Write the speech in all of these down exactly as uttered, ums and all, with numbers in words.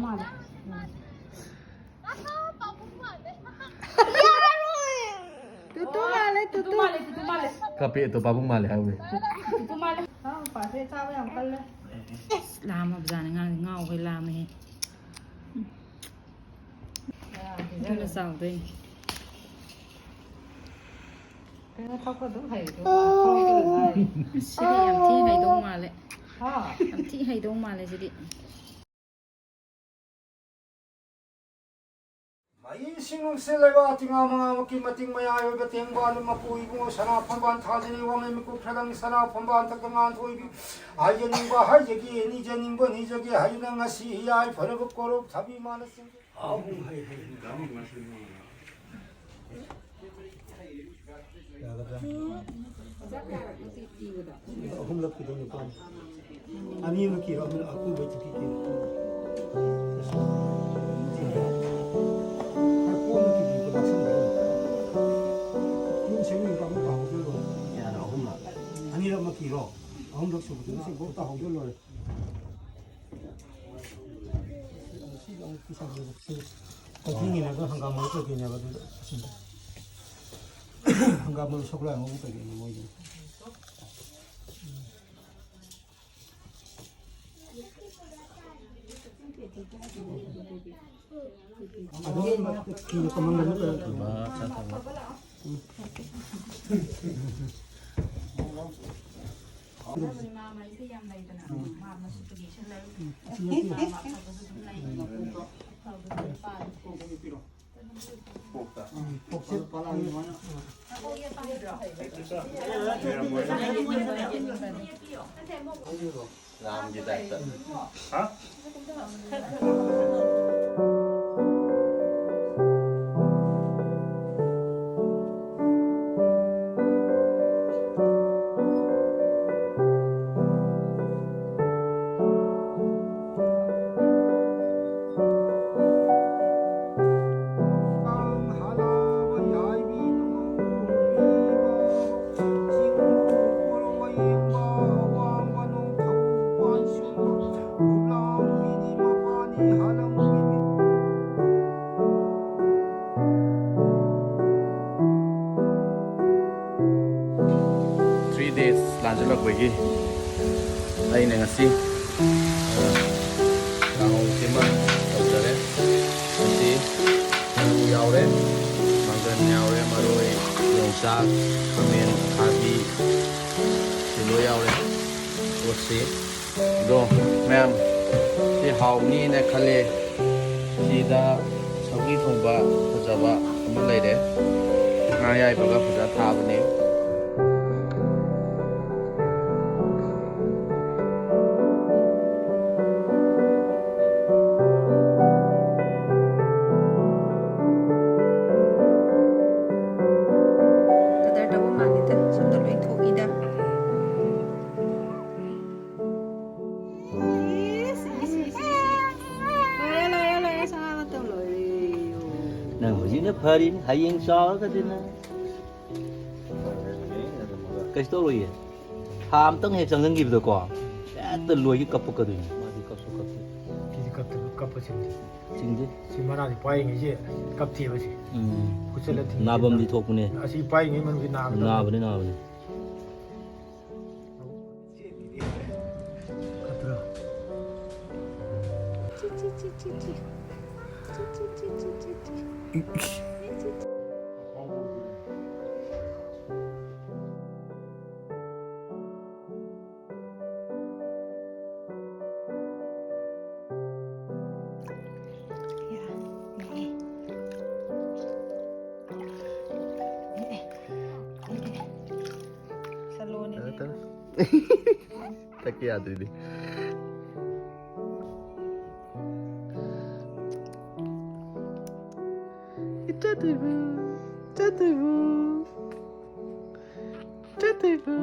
ꯃꯥꯜꯂꯦ꯫ ꯇꯨꯇꯨ ꯃꯥꯜꯂꯦ, ꯇꯨꯇꯨ꯫ ꯃꯥꯜꯂꯦ, ꯇꯨꯇꯨ ꯃꯥꯜꯂꯦ꯫ ꯀꯥꯞꯄꯦ ꯑꯗꯣ ꯄꯥꯕꯨꯡ ꯃꯥꯜꯂꯦ ꯍꯥꯏꯕꯅꯦ꯫ ꯇꯨꯇꯨ ꯃꯥꯜꯂꯦ꯫ ꯑꯥ, ꯄꯥꯁꯦ ꯆꯥꯕ ꯌꯥꯝ ꯀꯜꯂꯦ꯫ ꯑꯁ, ꯂꯥꯝꯃꯕꯖꯥꯠꯅꯤ ꯑꯉꯥꯡꯁꯦ, ꯉꯥꯎꯈꯩ ꯂꯥꯝꯃꯦꯍꯦ꯫ ꯑꯗꯨꯅ ꯆꯥꯎꯗꯣꯏꯅꯤ꯫ ꯀꯩꯅꯣ ꯊꯛꯄ ꯑꯗꯨꯝ ꯍꯩꯔꯤꯗꯨꯕꯣ? ꯊꯣꯛꯂꯛꯄꯗ ꯉꯥꯏꯔꯤ꯫ ꯁꯤꯗꯤ ꯌꯥꯝ ꯊꯤ ꯍꯩꯗꯧ ꯃꯥꯜꯂꯦ꯫ ꯍꯥ? ꯌꯥꯝ ꯊꯤ ꯍꯩꯗꯧ ꯃꯥꯜꯂꯦ ꯁꯤꯗꯤ꯫ ꯃꯩꯁꯤꯡ ꯅꯨꯡꯁꯤꯠ ꯂꯩꯕꯥꯛ ꯇꯤꯡꯉꯥ ꯃꯉꯥꯃꯛꯀꯤ ꯃꯇꯤꯡ ꯃꯌꯥꯏ ꯑꯣꯏꯕ ꯇꯦꯡꯕꯥꯟ ꯃꯄꯨ ꯏꯕꯨꯡꯉꯣ ꯁꯅꯥ ꯐꯝꯕꯥꯜ ꯊꯥꯖꯔꯤ ꯋꯥꯡꯂꯩ ꯃꯀꯨꯞ ꯐ꯭ꯔꯗꯪ ꯁꯅꯥ ꯐꯝꯕꯥꯜ ꯊꯛꯇ ꯉꯥꯟꯊꯣꯏꯕꯤ ꯍꯥꯏꯖꯅꯤꯡꯕ ꯍꯥꯏꯖꯒꯦ ꯅꯤꯖꯅꯤꯡꯕ ꯅꯤꯖꯒꯦ ꯍꯥꯏꯗꯨꯅ ꯉꯁꯤ ꯍꯤꯌꯥꯏ ꯐꯔꯕ ꯀꯣꯔꯣꯛ ꯊꯕꯤ ꯃꯥꯅ ꯆꯤꯡꯖꯩ꯫ ꯌꯥꯒꯗ꯭ꯔꯥ? ꯑꯍꯨꯝꯂꯛꯀꯤꯗꯣ ꯅꯤꯄꯥꯟ꯫ ꯑꯅꯤꯃꯛꯀꯤꯔꯣ? ꯑꯃꯅ ꯑꯀꯨꯕꯩ ꯇꯤꯀꯦꯠꯀꯤꯔꯣ? ꯑ, ꯀꯣꯟꯅ ꯀꯤꯗꯤꯗꯣ ꯂꯥꯛꯁꯟꯕꯤꯔꯣ꯫ ꯌꯨꯝ ꯁꯦꯝꯃꯤꯕ ꯑꯃꯨꯛ ꯇꯥꯍꯧꯗꯣꯏꯔꯣ? ꯌꯥꯔꯦ, ꯑꯍꯨꯝꯂꯛ꯫ ꯑꯅꯤꯔꯛꯃꯛꯀꯤꯔꯣ? ꯑꯍꯨꯝꯂꯛ ꯁꯨꯕꯗꯨꯅ ꯁꯤꯐꯥꯎ ꯇꯥꯍꯧꯗꯣꯏ ꯂꯣꯏꯔꯦ꯫ ꯀꯩꯊꯦꯜꯒꯤꯅꯦꯕ, ꯍꯪꯒꯥꯝ ꯃꯔꯨ ꯀꯩꯀꯩꯅꯦꯕ ꯑꯗꯨꯗ꯫ ꯍꯪꯒꯥꯝ ꯃꯔꯨ ꯁꯒꯣꯜ ꯍꯋꯥꯏ ꯑꯉꯧꯕ ꯀꯩꯀꯩꯅꯦ ꯃꯣꯏꯒꯤ꯫ ꯑꯗꯨꯝ ꯐꯤꯅ ꯀꯃꯟ ꯂꯩꯅ ꯀꯩꯅꯣ ꯇꯧꯕ꯫ ꯃꯥ ꯃꯩꯁꯦ ꯌꯥꯝ ꯂꯩꯗꯅ, ꯃꯥ ꯃꯁꯨ ꯄꯣꯖꯤꯁꯟ ꯂꯩ, ꯃꯥ ꯃꯥ ꯑꯐꯕꯁꯨ ꯑꯗꯨꯝ ꯂꯩ, ꯑꯐꯕꯁꯨ ꯑꯗꯨꯝ ꯄꯥꯜꯂꯤ꯫ ꯅꯀꯣꯛ ꯌꯦꯠꯄ ꯍꯩꯕ꯭ꯔꯣ? ꯂꯥꯝꯒꯤ ꯇꯥꯏꯞꯇ꯫ ꯍꯥ? ꯑꯩꯈꯣꯏꯒꯤ ꯑꯩꯅ ꯉꯁꯤ, ꯑ, ꯀꯥꯡꯍꯧꯁꯤꯃ ꯇꯧꯖꯔꯦ꯫ ꯉꯁꯤ ꯑꯂꯨ ꯌꯥꯎꯔꯦ, ꯃꯪꯒꯟ ꯌꯥꯎꯔꯦ, ꯃꯔꯣꯏ, ꯌꯣꯡꯆꯥꯛ, ꯈꯥꯃꯦꯟ ꯑꯈꯥꯕꯤ, ꯁꯤ ꯂꯣꯏ ꯌꯥꯎꯔꯦ꯫ ꯄꯣꯠꯁꯤ ꯑꯗꯣ ꯃꯌꯥꯝ ꯁꯤ ꯍꯥꯎꯅꯤꯅ ꯈꯜꯂꯦ꯫ ꯁꯤꯗ ꯁꯧꯒ꯭ꯔꯤ ꯊꯣꯡꯕ ꯐꯖꯕ ꯑꯃ ꯂꯩꯔꯦ꯫ ꯉꯥ ꯑꯌꯥꯏꯕꯒ ꯐꯖ ꯊꯥꯕꯅꯦ꯫ ꯀꯗꯔ ꯇꯧꯕ ꯃꯥꯜꯂꯤꯗ, ꯁꯣꯝꯗ ꯂꯣꯏ ꯊꯣꯛꯏꯗ꯫ ꯏꯁ, ꯏꯁ, ꯏꯁ, ꯏꯁ꯫ ꯂꯣꯏꯔꯦ, ꯂꯣꯏꯔꯦ, ꯂꯣꯏꯔꯦ, ꯁꯅꯥ ꯃꯇꯝ ꯂꯣꯏꯔꯦ꯫ ꯅꯪ ꯍꯧꯖꯤꯛꯅ ꯐꯔꯤꯅꯤ, ꯍꯌꯦꯡ ꯆꯥꯎꯔꯒꯗꯤ ꯅꯪ ꯀꯩꯁꯨ ꯇꯧꯔꯣꯏꯌꯦ꯫ ꯊꯥ ꯑꯝꯇꯪ ꯍꯦꯛ ꯆꯪꯁꯤꯟꯈꯤꯕꯗꯀꯣ, ꯍꯦꯛꯇ ꯂꯣꯏꯒꯤ ꯀꯞꯄꯛꯀꯗꯣꯏꯅꯤ꯫ ꯃꯥꯗꯤ ꯀꯞꯁꯨ ꯀꯞꯇꯦ꯫ ꯁꯤꯗꯤ ꯀꯞꯇꯕ, ꯀꯞꯄ ꯆꯤꯡꯗꯦ꯫ ꯆꯤꯡꯗꯦ꯫ ꯁꯤ ꯃꯅꯥꯁꯤ ꯄꯥꯏꯔꯤꯉꯩꯁꯦ ꯀꯞꯇꯦꯕ ꯁꯤ꯫ ꯎꯝ꯫ ꯈꯨꯠꯆꯠꯂ ꯊꯤꯡꯉꯤ꯫ ꯅꯥꯕꯝꯗꯤ ꯊꯣꯛꯄꯅꯦ꯫ ꯑꯁꯤ ꯄꯥꯏꯔꯤꯉꯩ ꯃꯅꯨꯡꯁꯤ ꯅꯥꯒꯗꯕꯅꯤ꯫ ꯅꯥꯕꯅꯤ, ꯅꯥꯕꯅꯤ꯫ ꯀꯞꯄ꯭ꯔꯣ? ꯁꯂꯣꯅꯤꯅꯦ꯫ ꯇꯛꯄ ꯌꯥꯗ꯭ꯔꯤꯗꯤ꯫ ꯏꯆꯥ ꯇꯣꯏꯕꯨ, ꯏꯆꯥ ꯇꯣꯏꯕꯨ, ꯏꯆꯥ ꯇꯣꯏꯕꯨ꯫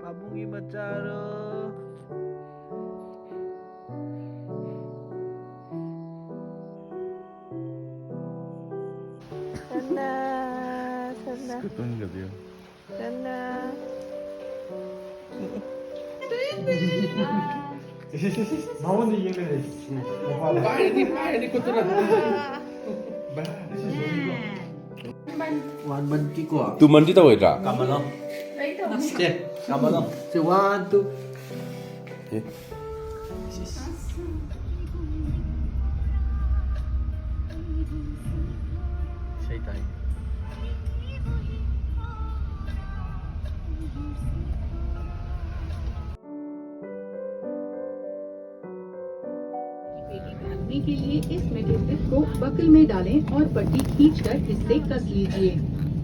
ꯄꯥꯕꯨꯡꯒꯤ ꯃꯆꯥꯔꯣ? ꯁꯅꯥ, ꯁꯅꯥ꯫ ꯁ꯭ꯀꯨꯇꯔꯒꯗꯤ ꯌꯦꯡꯉꯨ꯫ ꯁꯅꯥ꯫ ꯃꯉꯣꯟꯗ ꯌꯦꯡ ꯂꯩꯔꯦ꯫ ꯄꯥꯏꯔꯅꯤ, ꯄꯥꯏꯔꯅꯤ ꯈꯨꯠꯇꯨꯅ꯫ ꯋꯥꯟ ꯃꯟꯊꯀꯤꯀꯣ꯫ ꯇꯨ ꯃꯟꯊꯀꯤ ꯇꯧꯔꯣꯏꯗ꯭ꯔꯥ? ꯀꯃꯜꯂꯣ꯫ ꯁꯦ꯫ ꯉꯝꯃꯅꯣ꯫ ꯁꯤ one, two. ꯑꯦ꯫ ꯏꯁꯩ ꯇꯥꯏ꯫ पेटी बांधने के लिए इस मेटल टिप को बकल में डालें और पट्टी खींचकर इससे कस लीजिए।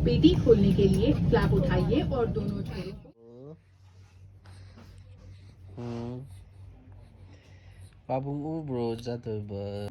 पेटी खोलने के लिए फ्लैप उठाइए और दोनों छोरों को ꯎꯝ꯫ ꯄꯥꯕꯨꯡ ꯎꯕ꯭ꯔꯣ ꯆꯥꯗꯣꯏꯕ?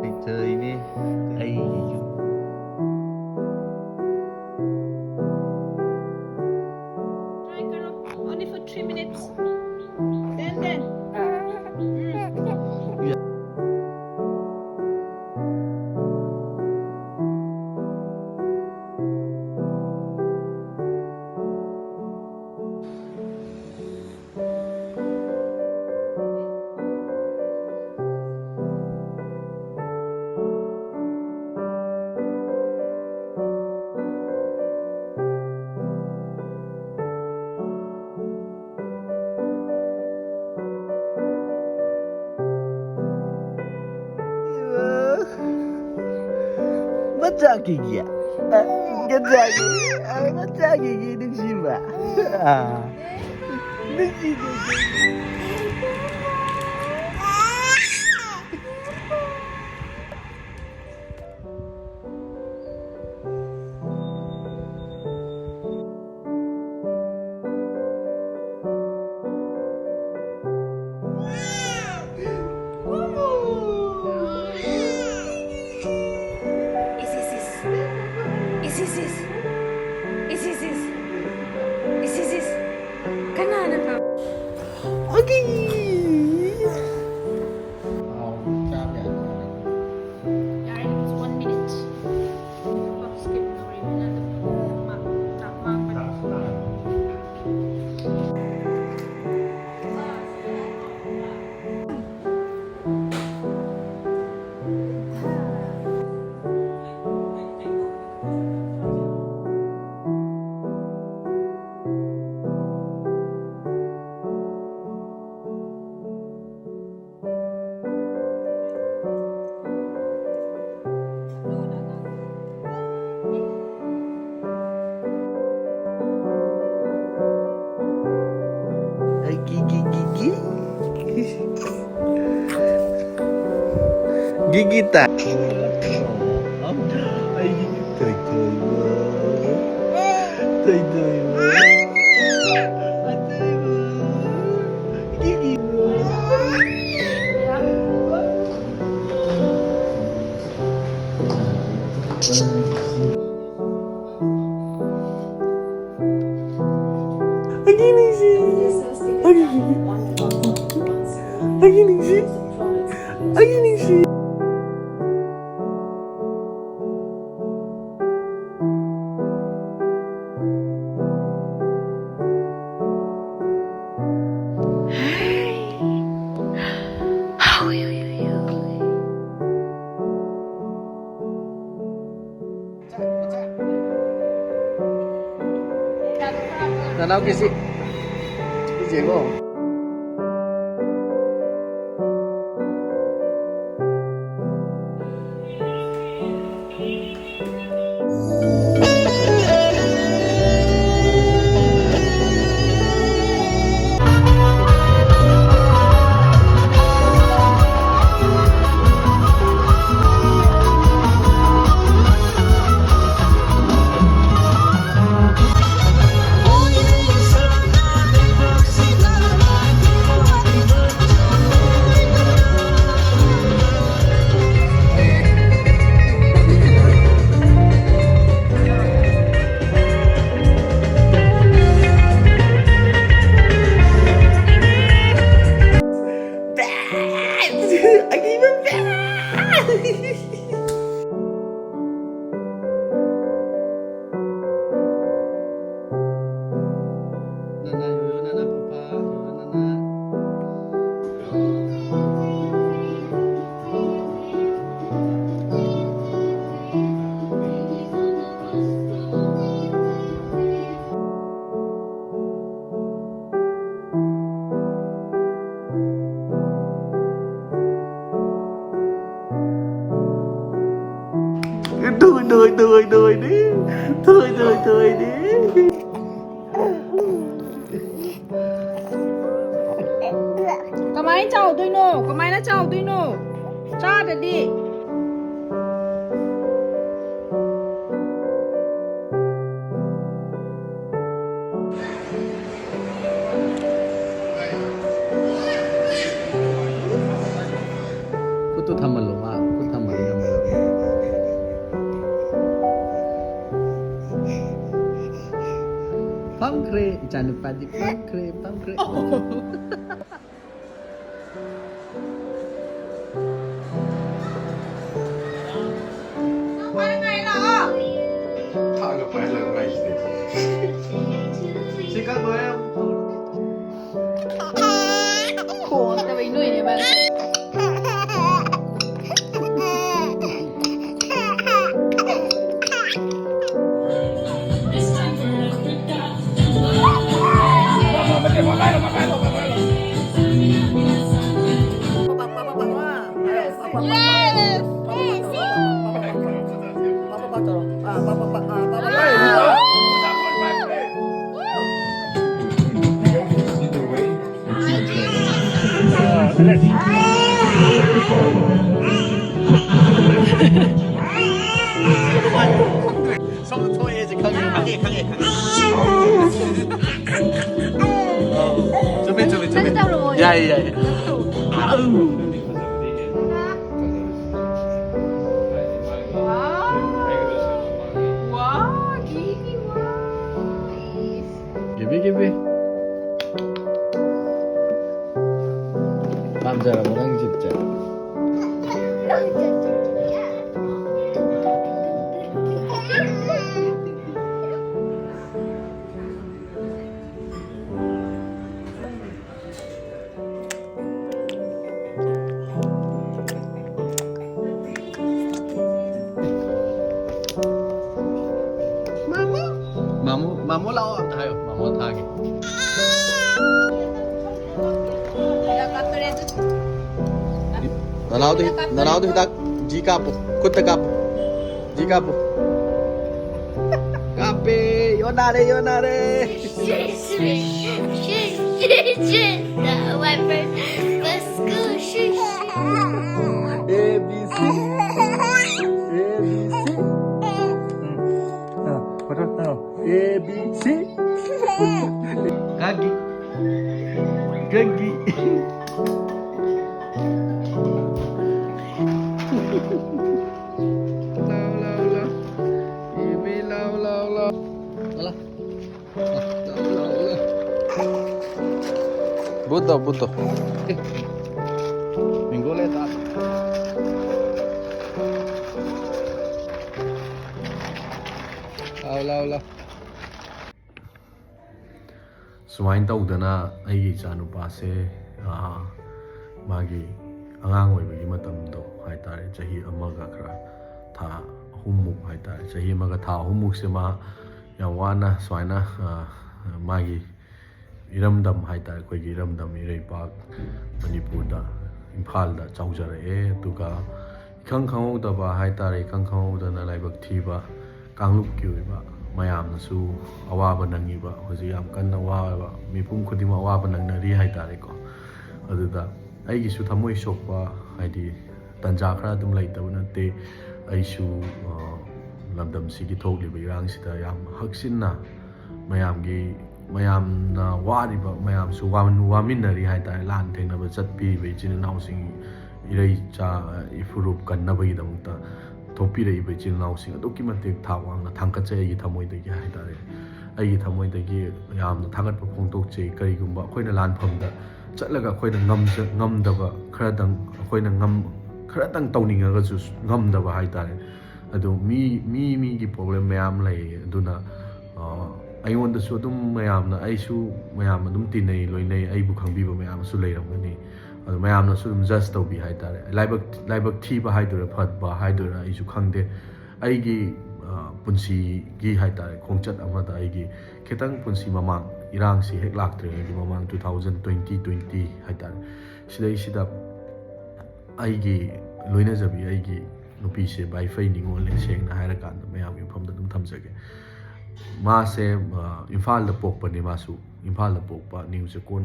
ꯂꯩꯇꯔꯤꯅꯦ ꯑꯩꯒꯤ ꯌꯨꯝ꯫ Try करो, only for three minutes. Then, then. ꯃꯆꯥ ꯀꯦꯒꯤ꯫ ꯃꯆꯥ ꯀꯦꯒꯤ꯫ ꯃꯆꯥ ꯀꯦꯒꯤ ꯅꯨꯡꯁꯤꯕ꯫ ꯅꯨꯡꯁꯤꯕ꯫ ꯒꯤꯒꯤ ꯇꯥ-, ꯑꯩꯒꯤ ꯊꯣꯏꯊꯣꯏꯕ꯫ ꯊꯣꯏꯊꯣꯏꯕ꯫ ꯒꯤꯒꯤ꯫ ꯑꯩꯒꯤ ꯅꯨꯡꯁꯤ꯫ ꯑꯩꯒꯤ, ꯑꯩꯒꯤ ꯅꯨꯡꯁꯤ꯫ ꯑꯩꯒꯤ ꯅꯨꯡꯁꯤ꯫ ꯅꯅꯥꯎ ꯀꯦꯁꯤ꯫ ꯁꯤ ꯌꯦꯡꯉꯣ꯫ ꯊꯣꯏ, ꯊꯣꯏ, ꯊꯣꯏ, ꯊꯣꯏꯅꯦ꯫ ꯊꯣꯏ, ꯊꯣꯏ, ꯊꯣꯏꯅꯦ꯫ ꯀꯃꯥꯏꯅ ꯆꯥꯎꯗꯣꯏꯅꯣ? ꯀꯃꯥꯏꯅ ꯆꯥꯎꯗꯣꯏꯅꯣ? ꯇꯥꯗ꯭ꯔꯗꯤ꯫ ꯈꯨꯠꯇꯨ ꯊꯝꯍꯜꯂꯣ, ꯃꯥ ꯈꯨꯠ ꯊꯝꯍꯜꯂꯣ, ꯊꯝꯍꯜꯂꯣ꯫ ꯐꯝꯈ꯭ꯔꯦ, ꯏꯆꯥꯅꯨꯄꯥꯗꯤ ꯐꯝꯈ꯭ꯔꯦ, ꯐꯝꯈ꯭ꯔꯦ꯫ ꯊꯥꯡꯒ ꯄꯥꯏꯍꯜꯂꯒ ꯄꯥꯏꯁꯤꯗꯤ꯫ ꯁꯤ ꯀꯔꯝꯕ ꯌꯥꯝ ꯈꯣꯡꯉꯛꯇꯕꯩ ꯅꯣꯏꯅꯦ ꯃꯥꯅ꯫ ꯈꯪꯉꯦ, ꯈꯪꯉꯦ, ꯈꯪꯉꯦ꯫ ꯆꯨꯝꯃꯦ, ꯆꯨꯝꯃꯦ, ꯆꯨꯝꯃꯦ꯫ ꯅꯪ ꯇꯧꯔꯛꯑꯣ꯫ ꯌꯥꯏꯌꯦ, ꯌꯥꯏꯌꯦ꯫ ꯅꯪ ꯇꯧ꯫ ꯋꯥ꯫ ꯋꯥ, ꯒꯤꯕꯤ, ꯋꯥ꯫ ꯒꯤꯕꯤ, ꯒꯤꯕꯤ꯫ ꯄꯥꯝꯖꯔꯕꯣ ꯅꯪ ꯖꯤꯞꯁꯦ? ꯃꯥꯃꯨ, ꯃꯥꯃꯨ ꯂꯥꯛꯑꯣ ꯑꯝꯇ ꯍꯥꯏꯌꯣ, ꯃꯥꯃꯨ ꯊꯥꯒꯦ꯫ ꯅꯅꯥꯎꯗ, ꯅꯅꯥꯎꯗ ꯍꯤꯗꯥꯛ ꯖꯤ ꯀꯥꯞꯄꯨ, ꯈꯨꯠꯇ ꯀꯥꯞꯄꯨ, ꯖꯤ ꯀꯥꯞꯄꯨ꯫ ꯀꯥꯞꯄꯦ, ꯌꯣꯟꯅꯔꯦ, ꯌꯣꯟꯅꯔꯦ꯫ The wiper, the school, A B C. ꯒꯥꯒꯤ꯫ ꯒꯥꯒꯤ꯫ ꯂꯥꯎ, ꯂꯥꯎ, ꯂꯥꯎ꯫ ꯏꯕꯤ ꯂꯥꯎ, ꯂꯥꯎ, ꯂꯥꯎ꯫ ꯂꯥꯎ, ꯂꯥꯎ꯫ ꯂꯥꯎ, ꯂꯥꯎ, ꯂꯥꯎ꯫ ꯕꯨꯠꯇꯣ, ꯕꯨꯠꯇꯣ꯫ ꯑꯦ꯫ ꯃꯦꯡꯒꯣ ꯂꯩ ꯇꯥ꯫ ꯂꯥꯎ, ꯂꯥꯎ, ꯂꯥꯎ꯫ ꯁꯨꯃꯥꯏꯅ ꯇꯧꯗꯅ ꯑꯩꯒꯤ ꯏꯆꯥꯅꯨꯄꯥꯁꯦ, ꯑꯥ, ꯃꯥꯒꯤ ꯑꯉꯥꯡ ꯑꯣꯏꯕꯒꯤ ꯃꯇꯝꯗꯣ ꯍꯥꯏꯇꯥꯔꯦ, ꯆꯍꯤ ꯑꯃꯒ ꯈꯔ ꯊꯥ ꯑꯍꯨꯝꯃꯨꯛ ꯍꯥꯏꯇꯥꯔꯦ, ꯆꯍꯤ ꯑꯃꯒ ꯊꯥ ꯑꯍꯨꯝꯃꯨꯛꯁꯦ ꯃꯥ ꯌꯥꯝ ꯋꯥꯅ ꯁꯨꯃꯥꯏꯅ, ꯑꯥ, ꯃꯥꯒꯤ ꯏꯔꯝꯗꯝ ꯍꯥꯏꯇꯥꯔꯦ, ꯑꯩꯈꯣꯏꯒꯤ ꯏꯔꯝꯗꯝ ꯏꯔꯩꯄꯥꯛ ꯃꯅꯤꯄꯨꯔꯗ, ꯏꯝꯐꯥꯜꯗ ꯆꯥꯎꯖꯔꯛꯑꯦ꯫ ꯑꯗꯨꯒ ꯏꯈꯪ ꯈꯪꯍꯧꯗꯕ ꯍꯥꯏꯇꯥꯔꯦ, ꯏꯈꯪ ꯈꯪꯍꯧꯗꯅ ꯂꯥꯏꯕꯛ ꯊꯤꯕ ꯀꯥꯡꯂꯨꯞꯀꯤ ꯑꯣꯏꯕ ꯃꯌꯥꯝꯅꯁꯨ ꯑꯋꯥꯕ ꯅꯪꯉꯤꯕ, ꯍꯧꯖꯤꯛ ꯌꯥꯝ ꯀꯟꯅ ꯋꯥꯕ, ꯃꯤꯄꯨꯝ ꯈꯨꯗꯤꯡꯃꯛ ꯑꯋꯥꯕ ꯅꯪꯅꯔꯤ ꯍꯥꯏꯇꯥꯔꯦꯀꯣ꯫ ꯑꯗꯨꯗ ꯑꯩꯒꯤꯁꯨ ꯊꯃꯣꯏ ꯁꯣꯛꯄ, ꯍꯥꯏꯗꯤ ꯇꯟꯖꯥ ꯈꯔ ꯑꯗꯨꯝ ꯂꯩꯇꯕ ꯅꯠꯇꯦ꯫ ꯑꯩꯁꯨ, ꯑ, ꯂꯝꯗꯝꯁꯤꯒꯤ ꯊꯣꯛꯂꯤꯕ ꯏꯔꯥꯡꯁꯤꯗ ꯌꯥꯝ ꯍꯛꯆꯤꯟꯅ ꯃꯌꯥꯝꯒꯤ, ꯃꯌꯥꯝꯅ ꯋꯥꯔꯤꯕ ꯃꯌꯥꯝꯁꯨ ꯋꯥꯃꯤꯟ-, ꯋꯥꯃꯤꯟꯅꯔꯤ ꯍꯥꯏꯇꯥꯔꯦ꯫ ꯂꯥꯟ ꯊꯦꯡꯅꯕ ꯆꯠꯄꯤꯔꯤꯕ ꯏꯆꯤꯜ ꯏꯅꯥꯎꯁꯤꯡ, ꯏꯔꯩꯆꯥ, ꯏꯐꯨꯔꯨꯞ ꯀꯟꯅꯕꯒꯤꯗꯃꯛꯇ ꯊꯣꯛꯄꯤꯔꯛꯏꯕ ꯏꯆꯤꯜ ꯏꯅꯥꯎꯁꯤꯡ ꯑꯗꯨꯛꯀꯤ ꯃꯇꯤꯛ ꯊꯥꯛ ꯋꯥꯡꯅ ꯊꯥꯡꯒꯠꯆꯩ ꯑꯩꯒꯤ ꯊꯃꯣꯏꯗꯒꯤ ꯍꯥꯏꯇꯥꯔꯦ꯫ ꯑꯩꯒꯤ ꯊꯃꯣꯏꯗꯒꯤ ꯌꯥꯝꯅ ꯊꯥꯒꯠꯄ ꯐꯣꯡꯗꯣꯛꯆꯩ꯫ ꯀꯔꯤꯒꯨꯝꯕ ꯑꯩꯈꯣꯏꯅ ꯂꯥꯟꯐꯝꯗ ꯆꯠꯂꯒ ꯑꯩꯈꯣꯏꯅ ꯉꯝꯖ-, ꯉꯝꯗꯕ ꯈꯔꯗꯪ, ꯑꯩꯈꯣꯏꯅ ꯉꯝ-, ꯈꯔꯇꯪ ꯇꯧꯅꯤꯡꯉꯒꯁꯨ ꯉꯝꯗꯕ ꯍꯥꯏꯇꯥꯔꯦ꯫ ꯑꯗꯨ ꯃꯤ, ꯃꯤ ꯃꯤꯒꯤ ꯄ꯭ꯔꯣꯕ꯭ꯂꯦꯝ ꯃꯌꯥꯝ ꯂꯩ꯫ ꯑꯗꯨꯅ, ꯑ, ꯑꯩꯉꯣꯟꯗꯁꯨ ꯑꯗꯨꯝ ꯃꯌꯥꯝꯅ, ꯑꯩꯁꯨ ꯃꯌꯥꯝ ꯑꯗꯨꯝ ꯇꯤꯟꯅꯩ, ꯂꯣꯏꯅꯩ, ꯑꯩꯕꯨ ꯈꯪꯕꯤꯕ ꯃꯌꯥꯝꯁꯨ ꯂꯩꯔꯝꯒꯅꯤ꯫ ꯑꯗꯨ ꯃꯌꯥꯝꯅꯁꯨ ꯑꯗꯨꯝ ꯖꯁ ꯇꯧꯕꯤ ꯍꯥꯏꯇꯥꯔꯦ꯫ ꯂꯥꯏꯕꯛ, ꯂꯥꯏꯕꯛ ꯊꯤꯕ ꯍꯥꯏꯗꯣꯏꯔꯥ, ꯐꯕ ꯍꯥꯏꯗꯣꯏꯔꯥ, ꯑꯩꯁꯨ ꯈꯪꯗꯦ꯫ ꯑꯩꯒꯤ, ꯑ, ꯄꯨꯟꯁꯤꯒꯤ ꯍꯥꯏꯇꯥꯔꯦ, ꯈꯣꯡꯆꯠ ꯑꯃꯗ ꯑꯩꯒꯤ ꯈꯤꯇꯪ ꯄꯨꯟꯁꯤ ꯃꯃꯥꯡ, ꯏꯔꯥꯡꯁꯤ ꯍꯦꯛ ꯂꯥꯛꯇ꯭ꯔꯤꯉꯩꯒꯤ ꯃꯃꯥꯡ, two thousand twenty twenty ꯍꯥꯏꯇꯥꯔꯦ, ꯁꯤꯗꯩꯁꯤꯗ ꯑꯩꯒꯤ ꯂꯣꯏꯅꯖꯕꯤ ꯑꯩꯒꯤ ꯅꯨꯄꯤꯁꯦ ꯚꯥꯏꯐꯩ ꯅꯤꯉꯣꯜꯅꯦ, ꯁꯦꯡꯅ ꯍꯥꯏꯔꯀꯥꯟꯗ ꯃꯌꯥꯝꯒꯤ ꯃꯐꯝꯗ ꯑꯗꯨꯝ ꯊꯝꯖꯒꯦ꯫ ꯃꯥꯁꯦ, ꯑ, ꯏꯝꯐꯥꯜꯗ ꯄꯣꯛꯄꯅꯦ꯫ ꯃꯥꯁꯨ ꯏꯝꯐꯥꯜꯗ ꯄꯣꯛꯄ, ꯅ꯭ꯌꯨ ꯆꯦꯛꯀꯣꯟ,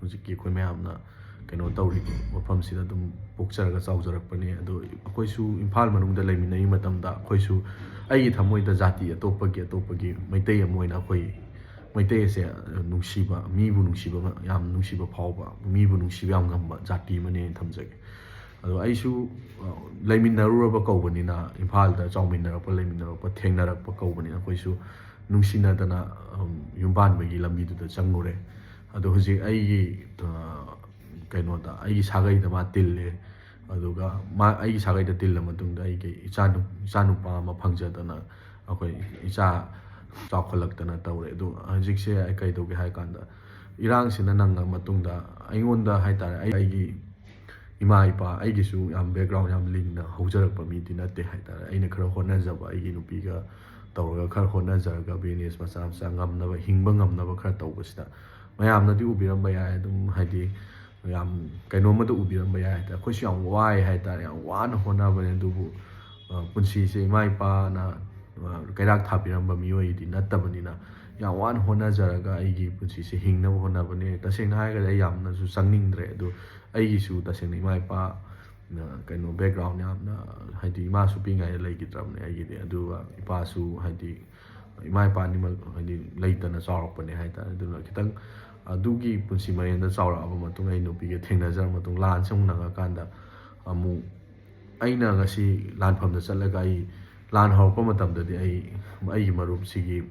ꯍꯧꯖꯤꯛꯀꯤ ꯑꯩꯈꯣꯏ ꯃꯌꯥꯝꯅ ꯀꯩꯅꯣ ꯇꯧꯔꯤꯕ ꯃꯐꯝꯁꯤꯗ ꯑꯗꯨꯝ ꯄꯣꯛꯆꯔꯒ ꯆꯥꯎꯖꯔꯛꯄꯅꯦ꯫ ꯑꯗꯣ ꯑꯩꯈꯣꯏꯁꯨ ꯏꯝꯐꯥꯜ ꯃꯅꯨꯡꯗ ꯂꯩꯃꯤꯟꯅꯔꯤ ꯃꯇꯝꯗ ꯑꯩꯈꯣꯏꯁꯨ, ꯑꯩꯒꯤ ꯊꯃꯣꯏꯗ ꯖꯥꯇꯤ ꯑꯇꯣꯞꯄꯒꯤ, ꯑꯇꯣꯞꯄꯒꯤ ꯃꯩꯇꯩ ꯑꯃ ꯑꯣꯏꯅ ꯑꯩꯈꯣꯏ ꯃꯩꯇꯩ ꯑꯁꯦ ꯅꯨꯡꯁꯤꯕ, ꯃꯤꯕꯨ ꯅꯨꯡꯁꯤꯕ, ꯌꯥꯝ ꯅꯨꯡꯁꯤꯕ ꯐꯥꯎꯕ, ꯃꯤꯕꯨ ꯅꯨꯡꯁꯤꯕ ꯌꯥꯝ ꯉꯝꯕ ꯖꯥꯇꯤ ꯑꯃꯅꯦꯅ ꯊꯝꯖꯒꯦ꯫ ꯑꯗꯣ ꯑꯩꯁꯨ, ꯑ, ꯂꯩꯃꯤꯟꯅꯔꯨꯔꯕ ꯀꯧꯕꯅꯤꯅ, ꯏꯝꯐꯥꯜꯗ ꯆꯥꯎꯃꯤꯟꯅꯔꯛꯄ, ꯂꯩꯃꯤꯟꯅꯔꯛꯄ, ꯊꯦꯡꯅꯔꯛꯄ ꯀꯧꯕꯅꯤꯅ ꯑꯩꯈꯣꯏꯁꯨ ꯅꯨꯡꯁꯤꯅꯗꯅ, ꯎꯝ, ꯌꯨꯝ ꯄꯥꯟꯕꯒꯤ ꯂꯝꯕꯤꯗꯨꯗ ꯆꯪꯉꯨꯔꯦ꯫ ꯑꯗꯣ ꯍꯧꯖꯤꯛ ꯑꯩꯒꯤ, ꯑ, ꯀꯩꯅꯣꯗ, ꯑꯩꯒꯤ ꯁꯥꯒꯩꯗ ꯃꯥ ꯇꯤꯜꯂꯦ꯫ ꯑꯗꯨꯒ ꯃꯥ, ꯑꯩꯒꯤ ꯁꯥꯒꯩꯗ ꯇꯤꯜꯂ ꯃꯇꯨꯡꯗ ꯑꯩꯒꯤ ꯏꯆꯥꯅꯨ-, ꯏꯆꯥꯅꯨꯄꯥ ꯑꯃ ꯐꯪꯖꯗꯅ ꯑꯩꯈꯣꯏ ꯏꯆꯥ ꯆꯥꯎꯈꯠꯂꯛꯇꯅ ꯇꯧꯔꯦ꯫ ꯑꯗꯨ ꯍꯧꯖꯤꯛꯁꯦ ꯑꯩ ꯀꯩꯗꯧꯒꯦ ꯍꯥꯏ ꯀꯥꯟꯗ, ꯏꯔꯥꯡꯁꯤꯅ ꯅꯪꯉ ꯃꯇꯨꯡꯗ ꯑꯩꯉꯣꯟꯗ ꯍꯥꯏ ꯇꯥꯔꯦ, ꯑꯩ, ꯑꯩꯒꯤ ꯏꯃꯥ ꯏꯄꯥ, ꯑꯩꯒꯤꯁꯨ ꯌꯥꯝ background ꯌꯥꯝ ꯂꯤꯡꯅ ꯍꯧꯖꯔꯛꯄ ꯃꯤꯗꯤ ꯅꯠꯇꯦ ꯍꯥꯏ ꯇꯥꯔꯦ꯫ ꯑꯩꯅ ꯈꯔ ꯍꯣꯠꯅꯖꯕ, ꯑꯩꯒꯤ ꯅꯨꯄꯤꯒ ꯇꯧꯔꯒ ꯈꯔ ꯍꯣꯠꯅꯖꯔꯒ business ꯃꯆꯥ ꯃꯆꯥ ꯉꯝꯅꯕ, ꯍꯤꯡꯕ ꯉꯝꯅꯕ ꯈꯔ ꯇꯧꯕꯁꯤꯗ, ꯃꯌꯥꯝꯅꯗꯤ ꯎꯕꯤꯔꯝꯕ ꯌꯥꯏ, ꯑꯗꯨꯝ ꯍꯥꯏꯗꯤ ꯌꯥꯝ ꯀꯩꯅꯣꯝꯃꯗ ꯎꯕꯤꯔꯝꯕ ꯌꯥꯏ ꯍꯥꯏ ꯇꯥꯔꯦ꯫ ꯑꯩꯈꯣꯏꯁꯨ ꯌꯥꯝ ꯋꯥꯏ ꯍꯥꯏ ꯇꯥꯔꯦ, ꯌꯥꯝ ꯋꯥꯅ ꯍꯣꯠꯅꯕꯅꯦ꯫ ꯑꯗꯨꯕꯨ, ꯑ, ꯄꯨꯟꯁꯤꯁꯦ ꯏꯃꯥ ꯏꯄꯥꯅ, ꯑ, ꯀꯩꯔꯥꯛ ꯊꯥꯕꯤꯔꯝꯕ ꯃꯤꯑꯣꯏꯗꯤ ꯅꯠꯇꯕꯅꯤꯅ, ꯌꯥꯝ ꯋꯥꯅ ꯍꯣꯠꯅꯖꯔꯒ ꯑꯩꯒꯤ ꯄꯨꯟꯁꯤꯁꯦ ꯍꯤꯡꯅꯕ ꯍꯣꯠꯅꯕꯅꯦ꯫ ꯇꯁꯦꯡꯅ ꯍꯥꯏꯔꯒꯗꯤ ꯑꯩ ꯌꯥꯝꯅꯁꯨ ꯆꯪꯅꯤꯡꯗ꯭ꯔꯦ꯫ ꯑꯗꯨ ꯑꯩꯒꯤꯁꯨ ꯇꯁꯦꯡꯅ ꯏꯃꯥ ꯏꯄꯥ, ꯑ, ꯀꯩꯅꯣ, background ꯌꯥꯝꯅ, ꯍꯥꯏꯗꯤ ꯏꯃꯥꯁꯨ ꯄꯤꯛꯏꯉꯩꯗ ꯂꯩꯈꯤꯗ꯭ꯔꯕꯅꯦ ꯑꯩꯒꯤꯗꯤ꯫ ꯑꯗꯨꯒ ꯏꯄꯥꯁꯨ ꯍꯥꯏꯗꯤ ꯏꯃꯥ ꯏꯄꯥ ꯑꯅꯤꯃꯛ ꯍꯥꯏꯗꯤ ꯂꯩꯇꯅ ꯆꯥꯎꯔꯛꯄꯅꯦ ꯍꯥꯏ ꯇꯥꯔꯦ꯫ ꯑꯗꯨꯅ ꯈꯤꯇꯪ ꯑꯗꯨꯒꯤ ꯄꯨꯟꯁꯤ ꯃꯔꯦꯟꯗ ꯆꯥꯎꯔꯛꯑꯕ ꯃꯇꯨꯡ ꯑꯩ ꯅꯨꯄꯤꯒ ꯊꯦꯡꯅꯖꯔ ꯃꯇꯨꯡ, ꯂꯥꯟꯁꯦ ꯑꯃꯨꯛ ꯅꯪꯉꯀꯥꯟꯗ ꯑꯃꯨꯛ ꯑꯩꯅ ꯉꯁꯤ ꯂꯥꯟꯐꯝꯗ ꯆꯠꯂꯒ ꯑꯩ ꯂꯥꯟ ꯍꯧꯔꯛꯄ ꯃꯇꯝꯗꯗꯤ ꯑꯩ, ꯑꯩꯒꯤ ꯃꯔꯨꯞꯁꯤꯒꯤ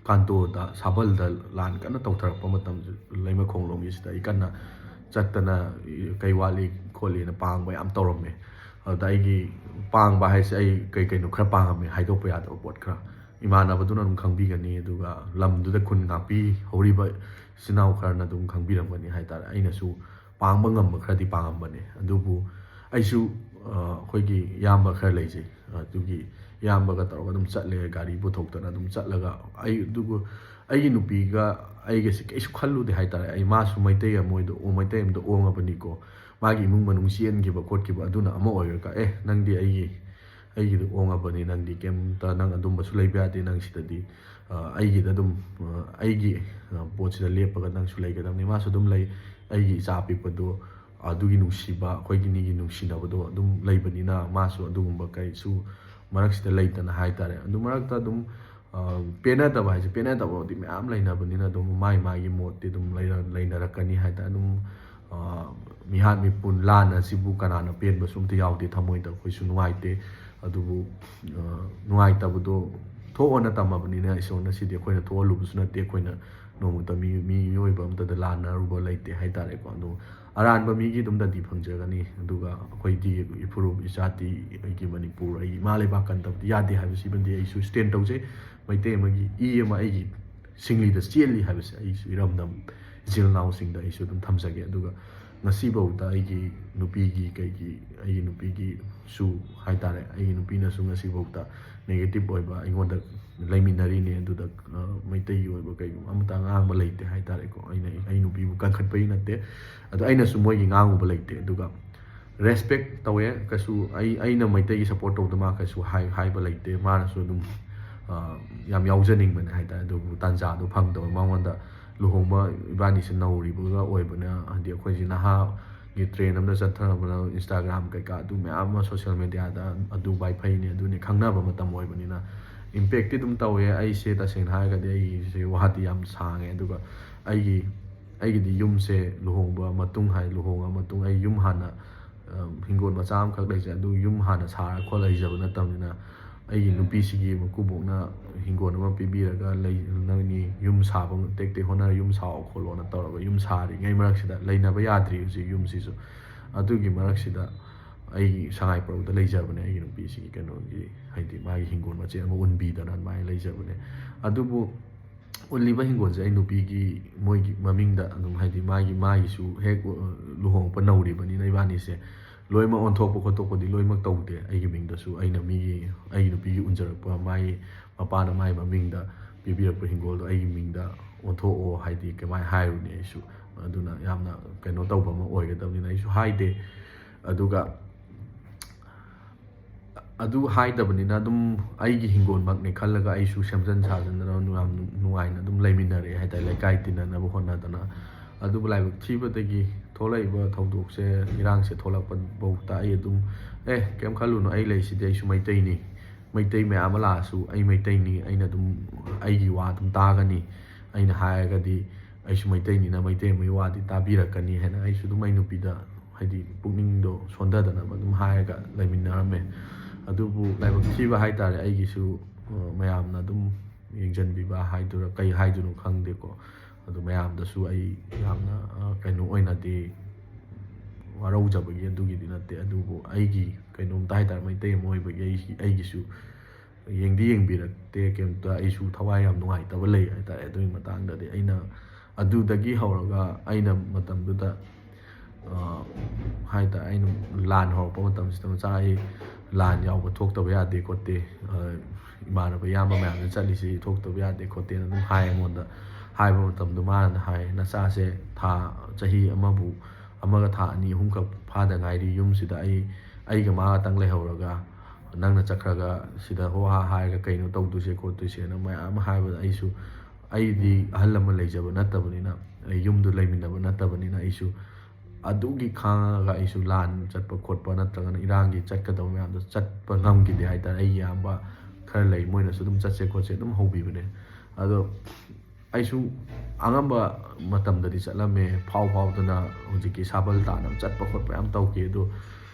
ꯀꯥꯟꯇꯣꯗ, ꯁꯥꯕꯜꯗ ꯂꯥꯟ ꯀꯟꯅ ꯇꯧꯊꯔꯛꯄ ꯃꯇꯝꯁꯨ, ꯂꯩꯃꯈꯣꯡꯂꯣꯝꯒꯤꯁꯤꯗ ꯑꯩ ꯀꯟꯅ ꯆꯠꯇꯅ ꯀꯩ ꯋꯥꯠꯂꯤ ꯈꯣꯠꯂꯤꯅ ꯄꯥꯡꯕ ꯌꯥꯝ ꯇꯧꯔꯝꯃꯦ꯫ ꯑꯗꯨꯗ ꯑꯩꯒꯤ ꯄꯥꯡꯕ ꯍꯥꯏꯁꯦ ꯑꯩ ꯀꯩ ꯀꯩꯅꯣ ꯈꯔ ꯄꯥꯡꯉꯝꯃꯦ, ꯍꯥꯏꯗꯣꯛꯄ ꯌꯥꯗꯕ ꯄꯣꯠ ꯈꯔ꯫ ꯏꯃꯥꯟꯅꯕꯗꯨꯅ ꯑꯗꯨꯝ ꯈꯪꯕꯤꯒꯅꯤ, ꯑꯗꯨꯒ ꯂꯝꯗꯨꯗ ꯈꯨꯟ ꯉꯥꯛꯄꯤꯍꯧꯔꯤꯕ ꯏꯆꯤꯟ ꯏꯅꯥꯎ ꯈꯔꯅ ꯑꯗꯨꯝ ꯈꯪꯕꯤꯔꯝꯒꯅꯤ ꯍꯥꯏ ꯇꯥꯔꯦ꯫ ꯑꯩꯅꯁꯨ ꯄꯥꯡꯕ ꯉꯝꯕ ꯈꯔꯗꯤ ꯄꯥꯡꯉꯝꯕꯅꯦ꯫ ꯑꯗꯨꯕꯨ ꯑꯩꯁꯨ, ꯑ, ꯑꯩꯈꯣꯏꯒꯤ ꯏꯌꯥꯝꯕ ꯈꯔ ꯂꯩꯖꯩ꯫ ꯑꯗꯨꯒꯤ ꯏꯌꯥꯝꯕꯒ ꯇꯧꯔꯒ ꯑꯗꯨꯝ ꯆꯠꯂꯦ, ꯒꯥꯔꯤ ꯄꯨꯊꯣꯛꯇꯅ ꯑꯗꯨꯝ ꯆꯠꯂꯒ ꯑꯩ, ꯑꯗꯨꯕꯨ ꯑꯩꯒꯤ ꯅꯨꯄꯤꯒ ꯑꯩꯒꯁꯦ ꯀꯩꯁꯨ ꯈꯜꯂꯨꯗꯦ ꯍꯥꯏ ꯇꯥꯔꯦ꯫ ꯑꯩ, ꯃꯥꯁꯨ ꯃꯩꯇꯩ ꯑꯃ ꯑꯣꯏꯗ-, ꯑꯣ, ꯃꯩꯇꯩ ꯑꯃꯗ ꯑꯣꯡꯉꯕꯅꯤꯀꯣ꯫ ꯃꯥꯒꯤ ꯏꯃꯨꯡ ꯃꯅꯨꯡ ꯆꯦꯟꯈꯤꯕ ꯈꯣꯠꯈꯤꯕ ꯑꯗꯨꯅ ꯑꯃ ꯑꯣꯏꯔꯒ, "ꯑꯦ, ꯅꯪꯗꯤ ꯑꯩꯒꯤ, ꯑꯩꯒꯤꯗ ꯑꯣꯡꯉꯕꯅꯤ, ꯅꯪꯗꯤ ꯀꯩꯝꯇ, ꯅꯪ ꯑꯗꯨꯝꯕꯁꯨ ꯂꯩꯕ ꯌꯥꯗꯦ, ꯅꯪ ꯁꯤꯗꯗꯤ ꯑꯩꯒꯤꯗ ꯑꯗꯨꯝ ꯑꯩꯒꯤ ꯄꯣꯠꯁꯤꯗ ꯂꯦꯞꯄꯒ ꯅꯪꯁꯨ ꯂꯩꯒꯗꯕꯅꯤ꯫ ꯃꯥꯁꯨ ꯑꯗꯨꯝ ꯂꯩ꯫ ꯑꯩꯒꯤ ꯏꯆꯥ ꯑꯄꯤꯛꯄꯗꯣ ꯑꯗꯨꯒꯤ ꯅꯨꯡꯁꯤꯕ, ꯑꯩꯈꯣꯏꯒꯤꯅꯤꯒꯤ ꯅꯨꯡꯁꯤꯅꯕꯗꯣ ꯑꯗꯨꯝ ꯂꯩꯕꯅꯤꯅ, ꯃꯥꯁꯨ ꯑꯗꯨꯒꯨꯝꯕ ꯀꯩꯁꯨ ꯃꯔꯛꯁꯤꯗ ꯂꯩꯇꯅ ꯍꯥꯏꯇꯥꯔꯦ꯫ ꯑꯗꯨ ꯃꯔꯛꯇ ꯑꯗꯨꯝ ꯄꯦꯟꯅꯗꯕ ꯍꯥꯏꯁꯦ, ꯄꯦꯟꯅꯗꯕꯗꯤ ꯃꯌꯥꯝ ꯂꯩꯅꯕꯅꯤꯅ, ꯑꯗꯨꯝ ꯃꯥꯏ ꯃꯥꯒꯤ ꯃꯣꯠꯇꯤ ꯑꯗꯨꯝ ꯂꯩꯔ- ꯂꯩꯅꯔꯛꯀꯅꯤ ꯍꯥꯏꯇꯥꯔꯦ꯫ ꯑꯗꯨꯝ ꯃꯤꯍꯥꯠ ꯃꯤꯄꯨꯟ ꯂꯥꯟꯅ ꯁꯤꯕꯨ ꯀꯅꯥꯅ ꯄꯦꯟꯕꯁꯨ ꯑꯝꯇ ꯌꯥꯎꯗꯦ꯫ ꯊꯃꯣꯏꯗ ꯑꯩꯈꯣꯏꯁꯨ ꯅꯨꯡꯉꯥꯏꯇꯦ꯫ ꯑꯗꯨꯕꯨ ꯅꯨꯡꯉꯥꯏꯇꯕꯗꯣ ꯊꯣꯛꯑꯣꯅ ꯇꯝꯃꯕꯅꯤꯅ, ꯏꯁꯣꯔꯅ ꯁꯤꯗꯤ ꯑꯩꯈꯣꯏꯅ ꯊꯣꯛꯍꯜꯂꯨꯕꯁꯨ ꯅꯠꯇꯦ꯫ ꯑꯩꯈꯣꯏꯅ ꯅꯣꯡꯃꯇ ꯃꯤ ꯃꯤꯑꯣꯏꯕ ꯑꯝꯇꯗ ꯂꯥꯟꯅꯔꯨꯕ ꯂꯩꯇꯦ ꯍꯥꯏꯇꯥꯔꯦꯀꯣ꯫ ꯑꯗꯣ ꯑꯔꯥꯟꯕ ꯃꯤꯒꯤ ꯑꯗꯨꯝ ꯗꯟꯗꯤ ꯐꯪꯖꯒꯅꯤ꯫ ꯑꯗꯨꯒ ꯑꯩꯈꯣꯏꯗꯤ ꯏꯐꯨꯔꯨꯞ ꯏꯆꯥꯇꯤ, ꯑꯩꯒꯤ ꯃꯅꯤꯄꯨꯔ, ꯑꯩꯒꯤ ꯏꯃꯥ ꯂꯩꯕꯥꯛ ꯀꯟꯗꯕꯗꯤ ꯌꯥꯗꯦ ꯍꯥꯏꯕꯁꯤꯃꯗꯤ ꯑꯩꯁꯨ ꯁ꯭ꯇꯦꯟ ꯇꯧꯖꯩ꯫ ꯃꯩꯇꯩ ꯑꯃꯒꯤ ꯏ ꯑꯃ ꯑꯩꯒꯤ ꯁꯤꯡꯂꯤꯗ ꯆꯦꯜꯂꯤ ꯍꯥꯏꯕꯁꯦ ꯑꯩꯁꯨ ꯏꯔꯝꯗꯝ ꯏꯆꯤꯜ ꯏꯅꯥꯎꯁꯤꯡꯗ ꯑꯩꯁꯨ ꯑꯗꯨꯝ ꯊꯝꯖꯒꯦ꯫ ꯑꯗꯨꯒ ꯉꯁꯤꯐꯥꯎꯗ ꯑꯩꯒꯤ ꯅꯨꯄꯤꯒꯤ ꯀꯩꯒꯤ, ꯑꯩꯒꯤ ꯅꯨꯄꯤꯒꯤꯁꯨ ꯍꯥꯏꯇꯥꯔꯦ, ꯑꯩꯒꯤ ꯅꯨꯄꯤꯅꯁꯨ ꯉꯁꯤꯐꯥꯎꯗ ꯅꯦꯒꯦꯇꯤꯞ ꯑꯣꯏꯕ ꯑꯩꯉꯣꯟꯗ ꯂꯩꯃꯤꯟꯅꯔꯤꯅꯦ꯫ ꯑꯗꯨꯗ ꯃꯩꯇꯩꯒꯤ ꯑꯣꯏꯕ ꯀꯩꯒꯨꯝꯕ ꯑꯃꯇ ꯉꯥꯡꯕ ꯂꯩꯇꯦ ꯍꯥꯏꯇꯥꯔꯦꯀꯣ꯫ ꯑꯩꯅ ꯑꯩ ꯅꯨꯄꯤꯕꯨ ꯀꯟꯈꯠꯄꯒꯤ ꯅꯠꯇꯦ, ꯑꯗꯣ ꯑꯩꯅꯁꯨ ꯃꯣꯏꯒꯤ ꯉꯥꯡꯉꯨꯕ ꯂꯩꯇꯦ꯫ ꯑꯗꯨꯒ ꯔꯦꯁꯄꯦꯛ ꯇꯧꯋꯦ꯫ ꯀꯩꯁꯨ ꯑꯩ ꯑꯩꯅ ꯃꯩꯇꯩꯒꯤ ꯁꯞꯄꯣꯔꯠ ꯇꯧꯗ ꯃꯥ ꯀꯩꯁꯨ ꯍꯥꯏ ꯍꯥꯏꯕ ꯂꯩꯇꯦ꯫ ꯃꯥꯅꯁꯨ ꯑꯗꯨꯝ ꯌꯥꯝ ꯌꯥꯎꯖꯅꯤꯡꯕꯅꯦ ꯍꯥꯏꯇꯥꯔꯦ꯫ ꯑꯗꯨꯕꯨ ꯇꯥꯟꯖꯥꯗꯣ ꯐꯪꯗꯕ ꯃꯉꯣꯟꯗ꯫ ꯂꯨꯍꯣꯡꯕ ꯏꯕꯥꯅꯤꯁꯦ ꯅꯧꯔꯤꯕꯒ ꯑꯣꯏꯕꯅ, ꯍꯥꯏꯗꯤ ꯑꯩꯈꯣꯏꯁꯦ ꯅꯍꯥꯒꯤ ꯇ꯭ꯔꯦꯟ ꯑꯃꯗ ꯆꯠꯊꯔꯕꯅ, ꯏꯟꯁꯇꯥꯒ꯭ꯔꯥꯝ ꯀꯩꯀꯥ ꯑꯗꯨ ꯃꯌꯥꯝ ꯑꯃ, ꯁꯣꯁꯤꯌꯦꯜ ꯃꯦꯗꯤꯌꯥꯗ ꯑꯗꯨ ꯚꯥꯏ ꯐꯩꯅꯦ ꯑꯗꯨꯅꯦ ꯈꯪꯅꯕ ꯃꯇꯝ ꯑꯣꯏꯕꯅꯤꯅ, ꯏꯝꯄꯦꯛꯇꯤ ꯑꯗꯨꯝ ꯇꯧꯋꯦ꯫ ꯑꯩꯁꯦ ꯇꯁꯦꯡꯅ ꯍꯥꯏꯔꯒꯗꯤ ꯑꯩꯒꯤꯁꯦ ꯋꯥꯗꯤ ꯌꯥꯝ ꯁꯥꯡꯉꯦ꯫ ꯑꯗꯨꯒ ꯑꯩꯒꯤ ꯑꯩꯒꯤꯗꯤ ꯌꯨꯝꯁꯦ ꯂꯨꯍꯣꯡꯕ ꯃꯇꯨꯡ ꯍꯥꯏ, ꯂꯨꯍꯣꯡꯉ ꯃꯇꯨꯡ ꯑꯩ ꯌꯨꯝ ꯍꯥꯟꯅ ꯍꯤꯡꯒꯣꯜ ꯃꯆꯥ ꯑꯃꯈꯛ ꯂꯩꯖꯩ꯫ ꯑꯗꯨ ꯌꯨꯝ ꯍꯥꯟꯅ ꯁꯥꯔ ꯈꯣꯠꯂ ꯂꯩꯖꯕ ꯅꯠꯇꯕꯅꯤꯅ, ꯑꯩꯒꯤ ꯅꯨꯄꯤꯁꯤꯒꯤ ꯃꯀꯨꯕꯣꯛꯅ ꯍꯤꯡꯒꯣꯜ ꯑꯃ ꯄꯤꯕꯤꯔꯒ ꯂꯩꯅꯕꯅꯤ, ꯌꯨꯝ ꯁꯥꯕ ꯇꯦꯛ ꯇꯦꯛ ꯍꯣꯠꯅꯔ ꯌꯨꯝ ꯁꯥꯎ ꯈꯣꯠꯂꯣꯅ ꯇꯧꯔꯒ ꯌꯨꯝ ꯁꯥꯔꯤꯉꯩ ꯃꯔꯛꯁꯤꯗ, ꯂꯩꯅꯕ ꯌꯥꯗ꯭ꯔꯤ ꯍꯧꯖꯤꯛ ꯌꯨꯝꯁꯤꯁꯨ꯫ ꯑꯗꯨꯒꯤ ꯃꯔꯛꯁꯤꯗ ꯑꯩꯒꯤ ꯁꯉꯥꯏꯄ꯭ꯔꯧꯗ ꯂꯩꯖꯕꯅꯦ ꯑꯩꯒꯤ ꯅꯨꯄꯤꯁꯤꯒꯤ ꯀꯩꯅꯣꯒꯤ, ꯍꯥꯏꯗꯤ ꯃꯥꯒꯤ ꯍꯤꯡꯒꯣꯜ ꯃꯆꯦꯠ ꯑꯃ ꯎꯟꯕꯤꯗꯅ ꯑꯗꯨꯃꯥꯏꯅ ꯂꯩꯖꯕꯅꯦ꯫ ꯑꯗꯨꯕꯨ ꯎꯜꯂꯤꯕ ꯍꯤꯡꯒꯣꯜꯁꯦ ꯑꯩ ꯅꯨꯄꯤꯒꯤ, ꯃꯣꯏꯒꯤ ꯃꯃꯤꯡꯗ ꯑꯗꯨꯝ, ꯍꯥꯏꯗꯤ ꯃꯥꯒꯤ, ꯃꯥꯒꯤꯁꯨ ꯍꯦꯛ ꯂꯨꯍꯣꯡꯉꯛꯄ ꯅꯧꯔꯤꯕꯅꯤꯅ ꯏꯕꯥꯅꯤꯁꯦ ꯂꯣꯏꯅꯃꯛ ꯑꯣꯟꯊꯣꯛꯄ ꯈꯣꯠꯇꯣꯛꯄꯗꯤ ꯂꯣꯏꯅꯃꯛ ꯇꯧꯗꯦ꯫ ꯑꯩꯒꯤ ꯃꯤꯡꯗꯁꯨ ꯑꯩꯅ ꯃꯤꯒꯤ, ꯑꯩꯒꯤ ꯅꯨꯄꯤꯒꯤ ꯎꯟꯖꯔꯛꯄ, ꯃꯥꯒꯤ ꯃꯄꯥꯅ ꯃꯥꯒꯤ ꯃꯃꯤꯡꯗ ꯄꯤꯕꯤꯔꯛꯄ ꯍꯤꯡꯒꯣꯜꯗꯣ ꯑꯩꯒꯤ ꯃꯤꯡꯗ ꯑꯣꯟꯊꯣꯛꯑꯣ ꯍꯥꯏꯗꯤ ꯀꯃꯥꯏꯅ ꯍꯥꯏꯔꯨꯅꯤ? ꯑꯩꯁꯨ ꯑꯗꯨꯅ ꯌꯥꯝꯅ ꯀꯩꯅꯣ ꯇꯧꯕ ꯑꯃ ꯑꯣꯏꯒꯗꯕꯅꯤꯅ ꯑꯩꯁꯨ ꯍꯥꯏꯗꯦ꯫ ꯑꯗꯨꯒ ꯑꯗꯨ ꯍꯥꯏꯗꯕꯅꯤꯅ ꯑꯗꯨꯝ ꯑꯩꯒꯤ ꯍꯤꯡꯒꯣꯜꯃꯛꯅꯦ ꯈꯜꯂꯒ ꯑꯩꯁꯨ ꯁꯦꯝꯖꯤꯟ ꯁꯥꯖꯤꯟꯗꯅ ꯌꯥꯝ ꯅꯨꯡꯉꯥꯏꯅ ꯑꯗꯨꯝ ꯂꯩꯃꯤꯟꯅꯔꯦ ꯍꯥꯏꯇꯥꯔꯦ, ꯂꯩꯀꯥꯏ ꯇꯤꯟꯅꯅꯕ ꯍꯣꯠꯅꯗꯅ꯫ ꯑꯗꯨꯕꯨ ꯂꯥꯏꯕꯛ ꯊꯤꯕꯗꯒꯤ ꯊꯣꯛꯂꯛꯏꯕ ꯊꯧꯗꯣꯛꯁꯦ, ꯏꯔꯥꯡꯁꯦ ꯊꯣꯛꯂꯛꯄ ꯐꯥꯎꯗ ꯑꯩ ꯑꯗꯨꯝ, "ꯑꯦ, ꯀꯩꯝ ꯈꯜꯂꯨꯅꯨ, ꯑꯩ ꯂꯩꯁꯤꯗꯤ, ꯑꯩꯁꯨ ꯃꯩꯇꯩꯅꯤ, ꯃꯩꯇꯩ ꯃꯌꯥꯝ ꯑꯃ ꯂꯥꯛꯑꯁꯨ ꯑꯩ ꯃꯩꯇꯩꯅꯤ, ꯑꯩꯅ ꯑꯗꯨꯝ ꯑꯩꯒꯤ ꯋꯥ ꯑꯗꯨꯝ ꯇꯥꯒꯅꯤ, ꯑꯩꯅ ꯍꯥꯏꯔꯒꯗꯤ ꯑꯩꯁꯨ ꯃꯩꯇꯩꯅꯤꯅ ꯃꯩꯇꯩ ꯑꯃꯒꯤ ꯋꯥꯗꯤ ꯇꯥꯕꯤꯔꯛꯀꯅꯤ" ꯍꯥꯏꯅ ꯑꯩꯁꯨ ꯑꯗꯨꯝ ꯑꯩ ꯅꯨꯄꯤꯗ ꯍꯥꯏꯗꯤ ꯄꯨꯛꯅꯤꯡꯗꯣ ꯁꯣꯟꯊꯗꯅꯕ ꯑꯗꯨꯝ ꯍꯥꯏꯔꯒ ꯂꯩꯃꯤꯟꯅꯔꯝꯃꯦ꯫ ꯑꯗꯨꯕꯨ ꯂꯥꯏꯕꯛ ꯊꯤꯕ ꯍꯥꯏꯇꯥꯔꯦ, ꯑꯩꯒꯤꯁꯨ, ꯑ, ꯃꯌꯥꯝꯅ ꯑꯗꯨꯝ ꯌꯦꯡꯁꯤꯟꯕꯤꯕ ꯍꯥꯏꯗꯨꯔꯥ ꯀꯩ ꯍꯥꯏꯗꯣꯏꯅꯣ ꯈꯪꯗꯦꯀꯣ꯫ ꯑꯗꯨ ꯃꯌꯥꯝꯗꯁꯨ ꯑꯩ ꯌꯥꯝꯅ, ꯑ, ꯀꯩꯅꯣ ꯑꯣꯏꯅꯗꯤ ꯋꯥꯔꯧꯖꯕꯒꯤ ꯑꯗꯨꯒꯤꯗꯤ ꯅꯠꯇꯦ, ꯑꯗꯨꯕꯨ ꯑꯩꯒꯤ ꯀꯩꯅꯣꯝꯇ ꯍꯥꯏꯇꯥꯔꯦ, ꯃꯩꯇꯩ ꯑꯃ ꯑꯣꯏꯕꯒꯤ ꯑꯩꯒꯤ, ꯑꯩꯒꯤꯁꯨ ꯌꯦꯡꯗꯤ ꯌꯦꯡꯕꯤꯔꯛꯇꯦ ꯀꯩꯝꯇ꯫ ꯑꯩꯁꯨ ꯊꯋꯥꯏ ꯌꯥꯝ ꯅꯨꯡꯉꯥꯏꯇꯕ ꯂꯩ ꯍꯥꯏꯇꯥꯔꯦ ꯑꯗꯨꯒꯤ ꯃꯇꯥꯡꯗꯗꯤ꯫ ꯑꯩꯅ ꯑꯗꯨꯗꯒꯤ ꯍꯧꯔꯒ ꯑꯩꯅ ꯃꯇꯝꯗꯨꯗ, ꯑ, ꯍꯥꯏꯇꯥꯔꯦ, ꯑꯩꯅ ꯂꯥꯟ ꯍꯧꯔꯛꯄ ꯃꯇꯝꯁꯤꯗ ꯃꯆꯥ ꯑꯩ ꯂꯥꯟ ꯌꯥꯎꯕ ꯊꯣꯛꯇꯕ ꯌꯥꯗꯦ ꯈꯣꯠꯇꯦ, ꯑ, ꯏꯃꯥꯟꯅꯕ ꯏꯌꯥꯝꯕ ꯃꯌꯥꯝꯅ ꯆꯠꯂꯤꯁꯤ ꯊꯣꯛꯇꯕ ꯌꯥꯗꯦ ꯈꯣꯠꯇꯦꯅ ꯑꯗꯨꯝ ꯍꯥꯏ ꯑꯩꯉꯣꯟꯗ꯫ ꯍꯥꯏꯕ ꯃꯇꯝꯗ ꯃꯥꯅ ꯍꯥꯏ, "ꯅꯆꯥꯁꯦ ꯊꯥ, ꯆꯍꯤ ꯑꯃꯕꯨ, ꯑꯃꯒ ꯊꯥ ꯑꯅꯤ ꯑꯍꯨꯝꯈꯛ ꯐꯥꯗ ꯉꯥꯏꯔꯤ, ꯌꯨꯝꯁꯤꯗ ꯑꯩ, ꯑꯩꯒ ꯃꯥ ꯈꯛꯇꯪ ꯂꯩꯍꯧꯔꯒ ꯅꯪꯅ ꯆꯠꯈ꯭ꯔꯒ ꯁꯤꯗ ꯍꯣ ꯍꯥ ꯍꯥꯏꯔꯒ ꯀꯩꯅꯣ ꯇꯧꯗꯣꯏꯁꯦ ꯈꯣꯠꯇꯣꯏꯁꯦꯅ" ꯃꯌꯥꯝ ꯑꯃ ꯍꯥꯏꯕꯗ ꯑꯩꯁꯨ, ꯑꯩꯗꯤ ꯑꯍꯜ ꯂꯃꯟ ꯂꯩꯖꯕ ꯅꯠꯇꯕꯅꯤꯅ, ꯑꯩ ꯌꯨꯝꯗ ꯂꯩꯃꯤꯟꯅꯕ ꯅꯠꯇꯕꯅꯤꯅ, ꯑꯩꯁꯨ ꯑꯗꯨꯒꯤ ꯈꯥꯡꯉꯒ ꯑꯩꯁꯨ ꯂꯥꯟ ꯆꯠꯄ ꯈꯣꯠꯄ ꯅꯠꯇ꯭ꯔꯒꯅ ꯏꯔꯥꯡꯒꯤ ꯆꯠꯀꯗꯕ ꯃꯌꯥꯝꯗꯣ ꯆꯠꯄ ꯉꯝꯈꯤꯗꯦ ꯍꯥꯏꯇꯥꯔꯦ꯫ ꯑꯩꯒꯤ ꯏꯌꯥꯝꯕ ꯈꯔ ꯂꯩ, ꯃꯣꯏꯅꯁꯨ ꯑꯗꯨꯝ ꯆꯠꯁꯦ ꯈꯣꯠꯁꯦ ꯑꯗꯨꯝ ꯍꯧꯕꯤꯕꯅꯦ꯫ ꯑꯗꯣ ꯑꯩꯁꯨ ꯑꯉꯝꯕ ꯃꯇꯝꯗꯗꯤ ꯆꯠꯂꯝꯃꯦ, ꯐꯥꯎ ꯐꯥꯎꯗꯅ ꯍꯧꯖꯤꯛꯀꯤ ꯁꯥꯕꯜ ꯇꯥꯅꯕ ꯆꯠꯄ ꯈꯣꯠꯄ ꯌꯥꯝ ꯇꯧꯈꯤ꯫ ꯑꯗꯣ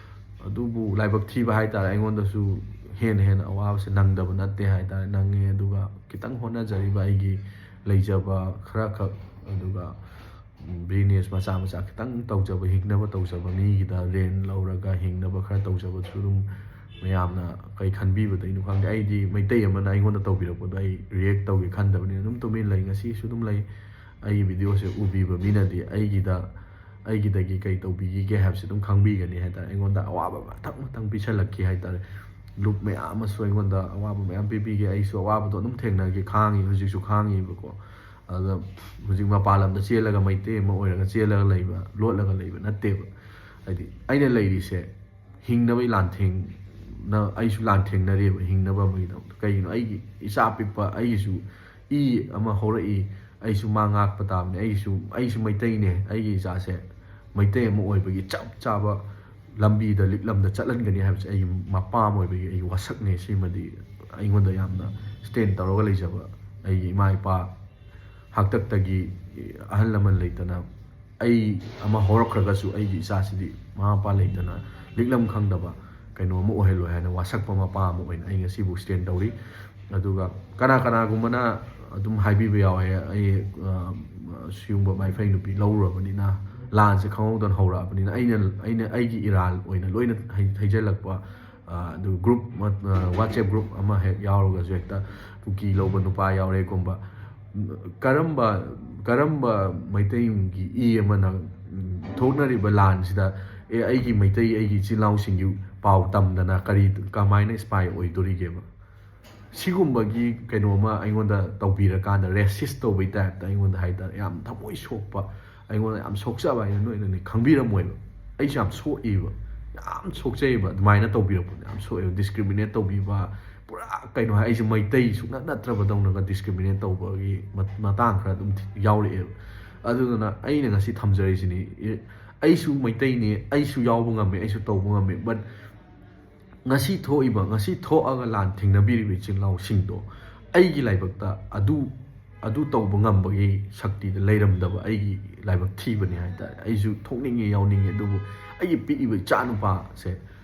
ꯑꯗꯨꯕꯨ ꯂꯥꯏꯕꯛ ꯊꯤꯕ ꯍꯥꯏꯇꯥꯔꯦ, ꯑꯩꯉꯣꯟꯗꯁꯨ ꯍꯦꯟꯅ ꯍꯦꯟꯅ ꯑꯋꯥꯕꯁꯦ ꯅꯪꯗꯕ ꯅꯠꯇꯦ ꯍꯥꯏꯇꯥꯔꯦ, ꯅꯪꯉꯦ꯫ ꯑꯗꯨꯒ ꯈꯤꯇꯪ ꯍꯣꯠꯅꯖꯔꯤꯕ ꯑꯩꯒꯤ ꯂꯩꯖꯕ ꯈꯔꯈꯛ, ꯑꯗꯨꯒ ꯕꯤꯖꯤꯅꯦꯁ ꯃꯆꯥ ꯃꯆꯥ ꯈꯤꯇꯪ ꯇꯧꯖꯕ, ꯍꯤꯡꯅꯕ ꯇꯧꯖꯕ, ꯃꯤꯒꯤꯗ ꯔꯦꯟ ꯂꯧꯔꯒ ꯍꯤꯡꯅꯕ ꯈꯔ ꯇꯧꯖꯕꯗꯨꯁꯨ ꯑꯗꯨꯝ ꯃꯌꯥꯝꯅ ꯀꯩ ꯈꯟꯕꯤꯕꯗꯩꯅꯣ ꯈꯪꯗꯦ, ꯑꯩꯗꯤ ꯃꯩꯇꯩ ꯑꯃꯅ ꯑꯩꯉꯣꯟꯗ ꯇꯧꯕꯤꯔꯛꯄꯗꯣ ꯑꯩ ꯔꯤꯌꯦꯛ ꯇꯧꯒꯦ ꯈꯟꯗꯕꯅꯤꯅ ꯑꯗꯨꯝ ꯇꯨꯃꯤꯟ ꯂꯩ꯫ ꯉꯁꯤꯁꯨ ꯑꯗꯨꯝ ꯂꯩ꯫ ꯑꯩꯒꯤ ꯚꯤꯗꯤꯑꯣꯁꯦ ꯎꯕꯤꯕ ꯃꯤꯅꯗꯤ ꯑꯩꯒꯤꯗ, ꯑꯩꯒꯤꯗꯒꯤ ꯀꯩ ꯇꯧꯕꯤꯈꯤꯒꯦ ꯍꯥꯏꯕꯁꯦ ꯑꯗꯨꯝ ꯈꯪꯕꯤꯒꯅꯤ ꯍꯥꯏꯇꯥꯔꯦ꯫ ꯑꯩꯉꯣꯟꯗ ꯑꯋꯥꯕ ꯃꯊꯪ ꯃꯊꯪ ꯄꯤꯁꯜꯂꯛꯈꯤ ꯍꯥꯏꯇꯥꯔꯦ꯫ ꯂꯨꯞ ꯃꯌꯥꯝ ꯑꯃꯁꯨ ꯑꯩꯉꯣꯟꯗ ꯑꯋꯥꯕ ꯃꯌꯥꯝ ꯄꯤꯕꯤꯈꯤ꯫ ꯑꯩꯁꯨ ꯑꯋꯥꯕꯗꯣ ꯑꯗꯨꯝ ꯊꯦꯡꯅꯈꯤ, ꯈꯥꯡꯉꯤ, ꯍꯧꯖꯤꯛꯁꯨ ꯈꯥꯡꯉꯤꯕꯀꯣ꯫ ꯑꯗ ꯍꯧꯖꯤꯛ ꯃꯄꯥꯟ ꯂꯝꯗ ꯆꯦꯜꯂꯒ ꯃꯩꯇꯩ ꯑꯃ ꯑꯣꯏꯔꯒ ꯆꯦꯜꯂꯒ ꯂꯩꯕ, ꯂꯣꯠꯂꯒ ꯂꯩꯕ ꯅꯠꯇꯦꯕ꯫ ꯍꯥꯏꯗꯤ ꯑꯩꯅ ꯂꯩꯔꯤꯁꯦ ꯍꯤꯡꯅꯕꯒꯤ ꯂꯥꯟꯊꯦꯡ ꯅ ꯑꯩꯁꯨ ꯂꯥꯟ ꯊꯦꯡꯅꯔꯤꯕ ꯍꯤꯡꯅꯕ ꯑꯃꯒꯤꯗꯃꯛꯇ꯫ ꯀꯩꯒꯤꯅꯣ, ꯑꯩꯒꯤ ꯏꯆꯥ ꯑꯄꯤꯛꯄ, ꯑꯩꯒꯤꯁꯨ ꯏ ꯑꯃ ꯍꯧꯔꯛꯏ, ꯑꯩꯁꯨ ꯃꯥ ꯉꯥꯛꯄ ꯇꯥꯕꯅꯤ, ꯑꯩꯒꯤꯁꯨ, ꯑꯩꯁꯨ ꯃꯩꯇꯩꯅꯦ, ꯑꯩꯒꯤ ꯏꯆꯥꯁꯦ ꯃꯩꯇꯩ ꯑꯃ ꯑꯣꯏꯕꯒꯤ ꯆꯞ ꯆꯥꯕ ꯂꯝꯕꯤꯗ, ꯂꯤꯛꯂꯝꯗ ꯆꯠꯍꯟꯒꯅꯤ ꯍꯥꯏꯕꯁꯦ ꯑꯩꯒꯤ ꯃꯄꯥ ꯑꯃ ꯑꯣꯏꯕꯒꯤ ꯑꯩꯒꯤ ꯋꯥꯁꯛꯅꯦ꯫ ꯁꯤꯃꯗꯤ ꯑꯩꯉꯣꯟꯗ ꯌꯥꯝꯅ ꯁ꯭ꯇꯦꯟ ꯇꯧꯔꯒ ꯂꯩꯖꯕ ꯑꯩꯒꯤ ꯏꯃꯥ ꯏꯄꯥ ꯍꯥꯛꯇꯛꯇꯒꯤ ꯑꯍꯜ ꯂꯃꯟ ꯂꯩꯇꯅ, ꯑꯩ ꯑꯃ ꯍꯧꯔꯛꯈ꯭ꯔꯒꯁꯨ ꯑꯩꯒꯤ ꯏꯆꯥꯁꯤꯗꯤ ꯃꯃꯥ ꯃꯄꯥ ꯂꯩꯇꯅ ꯂꯤꯛꯂꯝ ꯈꯪꯗꯕ ꯀꯩꯅꯣ ꯑꯃ ꯑꯣꯏꯍꯜꯂꯣꯏ ꯍꯥꯏꯅ ꯋꯥꯁꯛꯄ ꯃꯄꯥ ꯑꯃ ꯑꯣꯏꯅ ꯑꯩ ꯉꯁꯤꯕꯨ ꯁ꯭ꯇꯦꯟ ꯇꯧꯔꯤ꯫ ꯑꯗꯨꯒ ꯀꯅꯥ ꯀꯅꯥꯒꯨꯝꯕꯅ ꯑꯗꯨꯝ ꯍꯥꯏꯕꯤꯕ ꯌꯥꯎꯋꯦ, "ꯑꯩ, ꯑ, ꯁꯤꯒꯨꯝꯕ ꯃꯥꯏꯐꯩ ꯅꯨꯄꯤ ꯂꯧꯔꯨꯔꯕꯅꯤꯅ ꯂꯥꯟꯁꯦ ꯈꯪꯍꯧꯗꯅ ꯍꯧꯔꯛꯑꯕꯅꯤꯅ ꯑꯩꯅ, ꯑꯩꯅ ꯑꯩꯒꯤ ꯏꯔꯥꯜ ꯑꯣꯏꯅ ꯂꯣꯏꯅ ꯍꯩ-, ꯍꯩꯖꯤꯜꯂꯛꯄ", ꯑ, ꯑꯗꯨ ꯒ꯭ꯔꯨꯞ, ꯑ, WhatsApp ꯒ꯭ꯔꯨꯞ ꯑꯃ ꯍꯦꯛ ꯌꯥꯎꯔꯒꯁꯨ ꯍꯦꯛꯇ ꯀꯨꯀꯤ ꯂꯧꯕ ꯅꯨꯄꯥ ꯌꯥꯎꯔꯦꯒꯨꯝꯕ꯫ ꯀꯔꯝꯕ, ꯀꯔꯝꯕ ꯃꯩꯇꯩꯒꯤ ꯏ ꯑꯃꯅ, ꯎꯝ, ꯊꯣꯛꯅꯔꯤꯕ ꯂꯥꯟꯁꯤꯗ, "ꯑꯦ, ꯑꯩꯒꯤ ꯃꯩꯇꯩ, ꯑꯩꯒꯤ ꯏꯆꯤꯜ ꯏꯅꯥꯎꯁꯤꯡꯒꯤ ꯄꯥꯎ ꯇꯝꯗꯅ ꯀꯔꯤ, ꯀꯃꯥꯏꯅ ꯏꯁꯄꯥꯏ ꯑꯣꯏꯗꯣꯔꯤꯒꯦꯕ?" ꯁꯤꯒꯨꯝꯕꯒꯤ ꯀꯩꯅꯣꯃ ꯑꯩꯉꯣꯟꯗ ꯇꯧꯕꯤꯔꯀꯥꯟꯗ, ꯔꯦꯁꯤꯁ ꯇꯧꯕꯩ ꯇꯥꯏꯞꯇ ꯑꯩꯉꯣꯟꯗ ꯍꯥꯏꯇꯥꯔꯦ, ꯌꯥꯝ ꯊꯃꯣꯏ ꯁꯣꯛꯄ, ꯑꯩꯉꯣꯟꯗ ꯌꯥꯝ ꯁꯣꯛꯆꯕ ꯍꯥꯏꯅ ꯅꯣꯏꯅꯗꯤ ꯈꯪꯕꯤꯔꯝꯃꯣꯏꯕ꯫ ꯑꯩꯁꯨ ꯌꯥꯝ ꯁꯣꯛꯏꯕ, ꯌꯥꯝ ꯁꯣꯛꯆꯩꯕ, ꯑꯗꯨꯃꯥꯏꯅ ꯇꯧꯕꯤꯔꯛꯄꯗꯣ ꯌꯥꯝ ꯁꯣꯛꯑꯦꯕ꯫ ꯗꯤꯁꯀ꯭ꯔꯤꯃꯤꯅꯦꯠ ꯇꯧꯕꯤꯕ, ꯄꯨꯔꯥ ꯀꯩꯅꯣ ꯍꯥꯏ, ꯑꯩꯁꯦ ꯃꯩꯇꯩ ꯁꯨꯡꯅꯠ ꯅꯠꯇ꯭ꯔꯕꯗꯧꯅꯒ ꯗꯤꯁꯀ꯭ꯔꯤꯃꯤꯅꯦꯠ ꯇꯧꯕꯒꯤ ꯃꯠ-, ꯃꯇꯥꯡ ꯈꯔ ꯑꯗꯨꯝ ꯊꯤ-, ꯌꯥꯎꯔꯛꯑꯦꯕ꯫ ꯑꯗꯨꯗꯨꯅ ꯑꯩꯅ ꯉꯁꯤ ꯊꯝꯖꯔꯤꯁꯤꯅꯤ, ꯑꯦ, ꯑꯩꯁꯨ ꯃꯩꯇꯩꯅꯤ, ꯑꯩꯁꯨ ꯌꯥꯎꯕ ꯉꯝꯃꯦ, ꯑꯩꯁꯨ ꯇꯧꯕ ꯉꯝꯃꯦ, but ꯉꯁꯤ ꯊꯣꯛꯏꯕ, ꯉꯁꯤ ꯊꯣꯛꯑꯒ ꯂꯥꯟ ꯊꯦꯡꯅꯕꯤꯔꯤꯕ ꯏꯆꯤꯜ ꯏꯅꯥꯎꯁꯤꯡꯗꯣ ꯑꯩꯒꯤ ꯂꯥꯏꯕꯛꯇ ꯑꯗꯨ, ꯑꯗꯨ ꯇꯧꯕ ꯉꯝꯕꯒꯤ ꯁꯛꯇꯤꯗ ꯂꯩꯔꯝꯗꯕ ꯑꯩꯒꯤ ꯂꯥꯏꯕꯛ ꯊꯤꯕꯅꯤ ꯍꯥꯏꯇꯥꯔꯦ꯫ ꯑꯩꯁꯨ ꯊꯣꯛꯅꯤꯡꯉꯦ, ꯌꯥꯎꯅꯤꯡꯉꯦ, ꯑꯗꯨꯕꯨ ꯑꯩꯒꯤ ꯄꯤꯛꯏꯕ ꯏꯆꯥ ꯅꯨꯄꯥꯁꯦ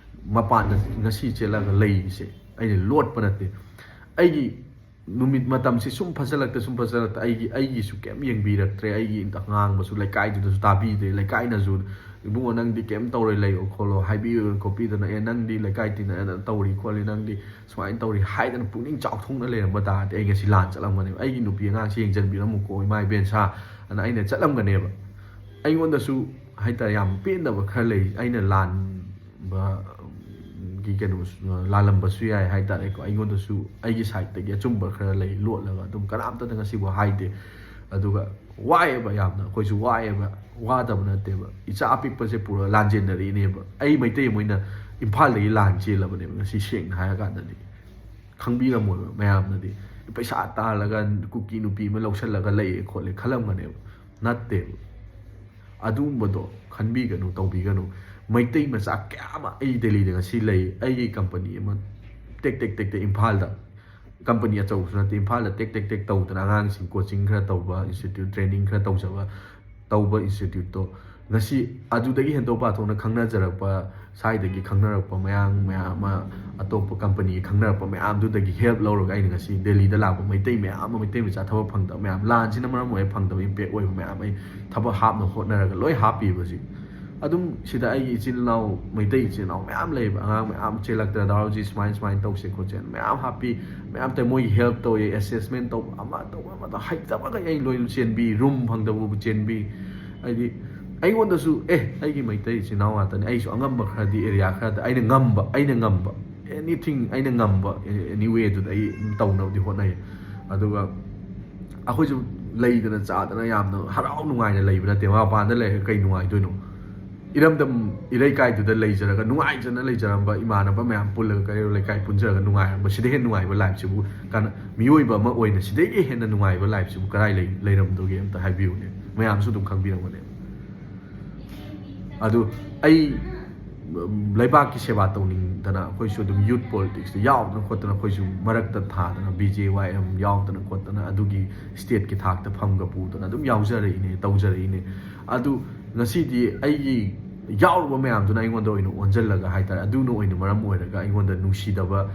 ꯃꯄꯥꯟꯗ ꯉꯁꯤ ꯆꯦꯜꯂꯒ ꯂꯩꯔꯤꯁꯦ ꯑꯩꯅ ꯂꯣꯠꯄ ꯅꯠꯇꯦ꯫ ꯑꯩꯒꯤ ꯅꯨꯃꯤꯠ, ꯃꯇꯝꯁꯤ ꯁꯨꯝ ꯐꯖꯜꯂꯛꯇ, ꯁꯨꯝ ꯐꯖꯜꯂꯛꯇ, ꯑꯩꯒꯤ, ꯑꯩꯒꯤꯁꯨ ꯀꯩꯝ ꯌꯦꯡꯕꯤꯔꯛꯇ꯭ꯔꯦ꯫ ꯑꯩꯒꯤ ꯉꯥꯡꯕꯁꯨ ꯂꯩꯀꯥꯏꯗꯨꯗꯁꯨ ꯇꯥꯕꯤꯗ꯭ꯔꯦ꯫ ꯂꯩꯀꯥꯏꯅꯁꯨ, "ꯏꯕꯨꯡꯉꯣ, ꯅꯪꯗꯤ ꯀꯩꯝ ꯇꯧꯔꯣꯏ, ꯂꯩꯌꯣ ꯈꯣꯠꯂꯣ" ꯍꯥꯏꯕꯤꯗꯅ ꯈꯣꯠꯄꯤꯗꯅ, "ꯑꯦ, ꯅꯪꯗꯤ ꯂꯩꯀꯥꯏ ꯇꯤꯟꯅꯗꯅ ꯇꯧꯔꯤ ꯈꯣꯠꯂꯤ, ꯅꯪꯗꯤ ꯁꯨꯃꯥꯏꯅ ꯇꯧꯔꯤ" ꯍꯥꯏꯗꯅ ꯄꯨꯛꯅꯤꯡ ꯆꯥꯎꯊꯣꯛꯅ ꯂꯩꯔꯝꯕ ꯇꯥꯔꯗꯤ ꯑꯩ ꯉꯁꯤ ꯂꯥꯟ ꯆꯠꯂꯝꯒꯅꯦꯕ꯫ "ꯑꯩꯒꯤ ꯅꯨꯄꯤ ꯑꯉꯥꯡꯁꯤ ꯌꯦꯡꯁꯤꯟꯕꯤꯔꯝꯃꯨꯀꯣ, ꯏꯃꯥ ꯏꯕꯦꯟꯁꯥ" ꯑꯅ ꯑꯩꯅ ꯆꯠꯂꯝꯒꯅꯦꯕ꯫ ꯑꯩꯉꯣꯟꯗꯁꯨ ꯍꯥꯏꯇꯥꯔꯦ, ꯌꯥꯝ ꯄꯦꯟꯗꯕ ꯈꯔ ꯂꯩ꯫ ꯑꯩꯅ ꯂꯥꯟꯕ, ꯒꯤ ꯀꯩꯅꯣ, ꯂꯥꯜꯂꯝꯕꯁꯨ ꯌꯥꯏ ꯍꯥꯏꯇꯥꯔꯦꯀꯣ꯫ ꯑꯩꯉꯣꯟꯗꯁꯨ ꯑꯩꯒꯤ ꯁꯥꯏꯠꯇꯒꯤ ꯑꯆꯨꯝꯕ ꯈꯔ ꯂꯩ, ꯂꯣꯠꯂꯒ ꯑꯗꯨꯝ ꯀꯅꯥꯝꯇꯗ ꯉꯁꯤꯐꯥꯎ ꯍꯥꯏꯗꯦ꯫ ꯑꯗꯨꯒ ꯋꯥꯏꯑꯦꯕ ꯌꯥꯝꯅ, ꯑꯩꯈꯣꯏꯁꯨ ꯋꯥꯏꯑꯦꯕ, ꯋꯥꯗꯕ ꯅꯠꯇꯦꯕ꯫ ꯏꯆꯥ ꯑꯄꯤꯛꯄꯁꯦ ꯄꯨꯔꯒ ꯂꯥꯟꯖꯦꯟꯅꯔꯛꯏꯅꯦꯕ꯫ ꯑꯩ ꯃꯩꯇꯩ ꯑꯃ ꯑꯣꯏꯅ ꯏꯝꯐꯥꯜꯗꯒꯤ ꯂꯥꯟ ꯆꯦꯜꯂꯕꯅꯦꯕ ꯉꯁꯤ, ꯁꯦꯡꯅ ꯍꯥꯏꯔꯀꯥꯟꯗꯗꯤ꯫ ꯈꯪꯕꯤꯔꯝꯃꯣꯏꯕ ꯃꯌꯥꯝꯅꯗꯤ꯫ ꯄꯩꯁꯥ ꯇꯥꯜꯂꯒ ꯀꯨꯀꯤ ꯅꯨꯄꯤ ꯑꯃ ꯂꯧꯁꯜꯂꯒ ꯂꯩꯌꯦ ꯈꯣꯠꯂꯦ ꯈꯜꯂꯝꯒꯅꯦꯕ꯫ ꯅꯠꯇꯦꯕ꯫ ꯑꯗꯨꯒꯨꯝꯕꯗꯣ ꯈꯟꯕꯤꯒꯅꯨ, ꯇꯧꯕꯤꯒꯅꯨ꯫ ꯃꯩꯇꯩ ꯃꯆꯥ ꯀꯌꯥ ꯑꯃ ꯑꯩ ꯗꯦꯜꯂꯤꯗ ꯉꯁꯤ ꯂꯩ꯫ ꯑꯩꯒꯤ ꯀꯝꯄꯅꯤ ꯑꯃ ꯇꯦꯛ ꯇꯦꯛ ꯇꯦꯛ ꯇꯦꯛ ꯏꯝꯐꯥꯜꯗ, ꯀꯝꯄꯅꯤ ꯑꯆꯧꯕꯁꯨ ꯅꯠꯇꯦ, ꯏꯝꯐꯥꯜꯗ ꯇꯦꯛ ꯇꯦꯛ ꯇꯦꯛ ꯇꯧꯗꯅ ꯑꯉꯥꯡꯁꯤꯡ ꯀꯣꯆꯤꯡ ꯈꯔ ꯇꯧꯕ, ꯏꯟꯁꯇꯤꯇ꯭ꯌꯨꯠ ꯇ꯭ꯔꯦꯅꯤꯡ ꯈꯔ ꯇꯧꯖꯕ, ꯇꯧꯕ ꯏꯟꯁꯇꯤꯇ꯭ꯌꯨꯠꯇꯣ ꯉꯁꯤ ꯑꯗꯨꯗꯒꯤ ꯍꯦꯟꯗꯣꯛ ꯄꯥꯊꯣꯛꯅ ꯈꯪꯅꯖꯔꯛꯄ, ꯁ꯭ꯋꯥꯏꯗꯒꯤ ꯈꯪꯅꯔꯛꯄ ꯃꯌꯥꯝ, ꯃꯌꯥꯝ ꯑꯃ, ꯑꯇꯣꯞꯄ ꯀꯝꯄꯅꯤꯒꯤ ꯈꯪꯅꯔꯛꯄ ꯃꯌꯥꯝꯗꯨꯗꯒꯤ ꯍꯦꯜꯞ ꯂꯧꯔꯒ ꯑꯩꯅ ꯉꯁꯤ ꯗꯦꯜꯂꯤꯗ ꯂꯥꯛꯄ ꯃꯩꯇꯩ ꯃꯌꯥꯝ ꯑꯃ, ꯃꯩꯇꯩ ꯃꯆꯥ ꯊꯕꯛ ꯐꯪꯗꯕ ꯃꯌꯥꯝ, ꯂꯥꯟꯁꯤꯅ ꯃꯔꯝ ꯑꯣꯏꯔꯒ ꯐꯪꯗꯕ ꯏꯝꯄꯦꯛ ꯑꯣꯏꯕ ꯃꯌꯥꯝ ꯑꯩ ꯊꯕꯛ ꯍꯥꯞꯅ ꯍꯣꯠꯅꯔꯒ ꯂꯣꯏ ꯍꯥꯞꯄꯤꯕ ꯍꯧꯖꯤꯛ꯫ ꯑꯗꯨꯝ ꯁꯤꯗ ꯑꯩꯒꯤ ꯏꯆꯤꯜ ꯏꯅꯥꯎ, ꯃꯩꯇꯩ ꯏꯆꯤꯜ ꯏꯅꯥꯎ ꯃꯌꯥꯝ ꯂꯩꯌꯦꯕ, ꯑꯉꯥꯡ ꯃꯌꯥꯝ ꯆꯦꯜꯂꯛꯇꯅ "ꯗꯥ ꯔꯣꯖꯤ ꯁꯨꯃꯥꯏꯅ ꯁꯨꯃꯥꯏꯅ ꯇꯧꯁꯦ ꯈꯣꯠꯁꯦ" ꯃꯌꯥꯝ ꯍꯥꯞꯄꯤ, ꯃꯌꯥꯝ ꯇꯧ, ꯃꯣꯏꯒꯤ ꯍꯦꯜꯞ ꯇꯧꯋꯦ, ꯑꯦꯁꯦꯁꯃꯦꯟ ꯇꯧꯕ, ꯑꯃ ꯇꯧꯕ, ꯑꯃ ꯇꯧꯕ, ꯍꯩꯇꯕꯈꯩ ꯑꯩ ꯂꯣꯏꯅ ꯆꯦꯟꯕꯤ, ꯔꯨꯝ ꯐꯪꯗꯕꯕꯨ ꯆꯦꯟꯕꯤ꯫ ꯍꯥꯏꯗꯤ ꯑꯩꯉꯣꯟꯗꯁꯨ, "ꯑꯦ, ꯑꯩꯒꯤ ꯃꯩꯇꯩ ꯏꯆꯤꯜ ꯏꯅꯥꯎ ꯉꯥꯛꯇꯅꯤ, ꯑꯩꯁꯨ ꯑꯉꯝꯕ ꯈꯔꯗꯤ, ꯑꯦꯔꯤꯌꯥ ꯈꯔꯗ ꯑꯩꯅ ꯉꯝꯕ, ꯑꯩꯅ ꯉꯝꯕ, ꯑꯦꯅꯤꯊꯤꯡ ꯑꯩꯅ ꯉꯝꯕ, ꯑꯦꯅꯤ ꯋꯦꯗꯨꯗ ꯑꯩ ꯑꯗꯨꯝ ꯇꯧꯅꯕꯗꯤ ꯍꯣꯠꯅꯩ"꯫ ꯑꯗꯨꯒ ꯑꯩꯈꯣꯏꯁꯨ ꯂꯩꯗꯅ ꯆꯥꯗꯅ ꯌꯥꯝꯅ ꯍꯔꯥꯎ ꯅꯨꯡꯉꯥꯏꯅ ꯂꯩꯕ ꯅꯠꯇꯦ꯫ ꯃꯄꯥꯟꯗ ꯂꯩꯔꯒ ꯀꯩ ꯅꯨꯡꯉꯥꯏꯗꯣꯏꯅꯣ? ꯏꯔꯝꯗꯝ ꯏꯔꯩꯀꯥꯏꯗꯨꯗ ꯂꯩꯖꯔꯒ, ꯅꯨꯡꯉꯥꯏꯖꯅ ꯂꯩꯖꯔꯝꯕ ꯏꯃꯥꯟꯅꯕ ꯃꯌꯥꯝ ꯄꯨꯜꯂꯒ, ꯀꯩꯔꯣꯜ ꯂꯩꯀꯥꯏ ꯄꯨꯟꯖꯔꯒ ꯅꯨꯡꯉꯥꯏꯔꯝꯕ, ꯁꯤꯗ ꯍꯦꯟꯅ ꯅꯨꯡꯉꯥꯏꯕ ꯂꯥꯏꯐꯁꯤꯕꯨ ꯀꯅꯥ-, ꯃꯤꯑꯣꯏꯕ ꯑꯃ ꯑꯣꯏꯅ ꯁꯤꯗꯒꯤ ꯍꯦꯟꯅ ꯅꯨꯡꯉꯥꯏꯕ ꯂꯥꯏꯐꯁꯤꯕꯨ ꯀꯗꯥꯏ ꯂꯩ-, ꯂꯩꯔꯝꯗꯣꯒꯦ? ꯑꯝꯇ ꯍꯥꯏꯕꯤꯌꯨꯅꯦ꯫ ꯃꯌꯥꯝꯁꯨ ꯑꯗꯨꯝ ꯈꯪꯕꯤꯔꯝꯒꯅꯦ꯫ ꯑꯗꯨ ꯑꯩ, ꯎꯝ, ꯂꯩꯕꯥꯛꯀꯤ ꯁꯦꯕꯥ ꯇꯧꯅꯤꯡꯗꯅ ꯑꯩꯈꯣꯏꯁꯨ ꯑꯗꯨꯝ ꯌꯨꯠ ꯄꯣꯂꯤꯇꯤꯛꯁꯇ ꯌꯥꯎꯗꯅ ꯈꯣꯠꯇꯅ, ꯑꯩꯈꯣꯏꯁꯨ ꯃꯔꯛꯇ ꯊꯥꯗꯅ, ꯕꯤ ꯖꯦ ꯋꯥꯏ ꯑꯦꯝ ꯌꯥꯎꯗꯅ ꯈꯣꯠꯇꯅ, ꯑꯗꯨꯒꯤ ꯁ꯭ꯇꯦꯠꯀꯤ ꯊꯥꯛꯇ ꯐꯝꯒ ꯄꯨꯗꯅ ꯑꯗꯨꯝ ꯌꯥꯎꯖꯔꯛꯏꯅꯦ, ꯇꯧꯖꯔꯛꯏꯅꯦ꯫ ꯑꯗꯨ ꯉꯁꯤꯗꯤ ꯑꯩꯒꯤ ꯌꯥꯎꯔꯨꯕ ꯃꯌꯥꯝꯗꯨꯅ ꯑꯩꯉꯣꯟꯗ ꯑꯣꯏꯅ ꯑꯣꯟꯁꯤꯜꯂꯒ ꯍꯥꯏꯇꯥꯔꯦ, ꯑꯗꯨꯅ ꯑꯣꯏꯅ ꯃꯔꯝ ꯑꯣꯏꯔꯒ ꯑꯩꯉꯣꯟꯗ ꯅꯨꯡꯁꯤꯗꯕ,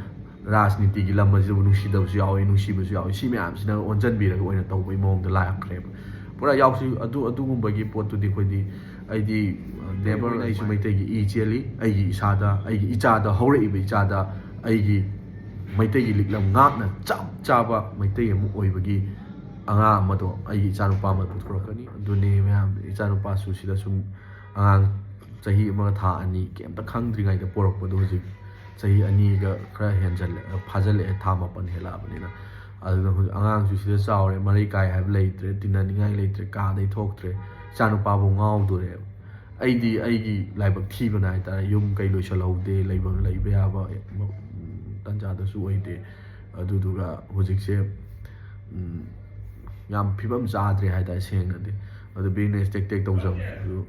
ꯔꯥꯖꯅꯤꯇꯤꯒꯤ ꯂꯝ ꯑꯁꯤꯗꯕꯨ ꯅꯨꯡꯁꯤꯗꯕꯁꯨ ꯌꯥꯎꯏ, ꯅꯨꯡꯁꯤꯕꯁꯨ ꯌꯥꯎꯏ꯫ ꯁꯤ ꯃꯌꯥꯝꯁꯤꯅ ꯑꯣꯟꯁꯤꯟꯕꯤꯔꯒ ꯑꯣꯏꯅ ꯇꯧꯕꯒꯤ ꯃꯑꯣꯡꯗ ꯂꯥꯛꯈ꯭ꯔꯦꯕ꯫ ꯄꯨꯔꯥ ꯌꯥꯎꯁꯤ-, ꯑꯗꯨ, ꯑꯗꯨꯒꯨꯝꯕꯒꯤ ꯄꯣꯠꯇꯨꯗꯤ ꯑꯩꯈꯣꯏꯗꯤ, ꯑꯩꯗꯤ, ꯑ, ꯅꯦꯕꯔ꯫ ꯑꯩꯁꯨ ꯃꯩꯇꯩꯒꯤ ꯏ ꯆꯦꯜꯂꯤ꯫ ꯑꯩꯒꯤ ꯏꯁꯥꯗ, ꯑꯩꯒꯤ ꯏꯆꯥꯗ, ꯍꯧꯔꯛꯏꯕ ꯏꯆꯥꯗ ꯑꯩꯒꯤ ꯃꯩꯇꯩꯒꯤ ꯂꯤꯛꯂꯝ ꯉꯥꯛꯅ ꯆꯞ ꯆꯥꯕ ꯃꯩꯇꯩ ꯑꯃ ꯑꯣꯏꯕꯒꯤ ꯑꯉꯥꯡ ꯑꯃꯗꯣ ꯑꯩꯒꯤ ꯏꯆꯥꯅꯨꯄꯥ ꯑꯃ ꯄꯨꯊꯣꯔꯛꯀꯅꯤ꯫ ꯑꯗꯨꯅꯤ ꯃꯌꯥꯝ, ꯏꯆꯥꯅꯨꯄꯥꯁꯨ ꯁꯤꯗ ꯁꯨꯝ ꯑꯉꯥꯡ ꯆꯍꯤ ꯑꯃꯒ ꯊꯥ ꯑꯅꯤ ꯀꯩꯝꯇ ꯈꯪꯗ꯭ꯔꯤꯉꯩꯗ ꯄꯣꯔꯛꯄꯗꯣ ꯍꯧꯖꯤꯛ ꯆꯍꯤ ꯑꯅꯤꯒ ꯈꯔ ꯍꯦꯟꯖꯜꯂꯛ-, ꯐꯥꯖꯤꯜꯂꯛꯑꯦ, ꯊꯥ ꯃꯥꯄꯟ ꯍꯦꯜꯂꯛꯑꯕꯅꯤꯅ꯫ ꯑꯗꯨꯅ ꯍꯧꯖꯤꯛ ꯑꯉꯥꯡꯁꯨ ꯁꯤꯗ ꯆꯥꯎꯔꯦ, ꯃꯔꯩ ꯀꯥꯏ ꯍꯥꯏꯕ ꯂꯩꯇ꯭ꯔꯦ, ꯇꯤꯟꯅꯅꯤꯡꯉꯥꯏ ꯂꯩꯇ꯭ꯔꯦ, ꯀꯥꯗꯩ ꯊꯣꯛꯇ꯭ꯔꯦ, ꯏꯆꯥꯅꯨꯄꯥꯕꯨ ꯉꯥꯎꯗꯣꯔꯦꯕ꯫ ꯑꯩꯗꯤ ꯑꯩꯒꯤ ꯂꯥꯏꯕꯛ ꯊꯤꯕꯅ ꯍꯥꯏꯇꯥꯔꯦ, ꯌꯨꯝ ꯀꯩ ꯂꯣꯏꯁꯜꯍꯧꯗꯦ, ꯂꯩꯕ, ꯂꯩꯕ ꯌꯥꯕ ꯇꯥꯟꯖꯥꯗꯁꯨ ꯑꯣꯏꯗꯦ꯫ ꯑꯗꯨꯗꯨꯒ ꯍꯧꯖꯤꯛꯁꯦ, ꯎꯝ, ꯌꯥꯝ ꯐꯤꯕꯝ ꯆꯥꯗ꯭ꯔꯦ ꯍꯥꯏꯇꯥꯔꯦ, ꯁꯦꯡꯅꯗꯤ꯫ ꯑꯗꯨ business ꯇꯦꯛ ꯇꯦꯛ ꯇꯧꯖꯕꯗꯨ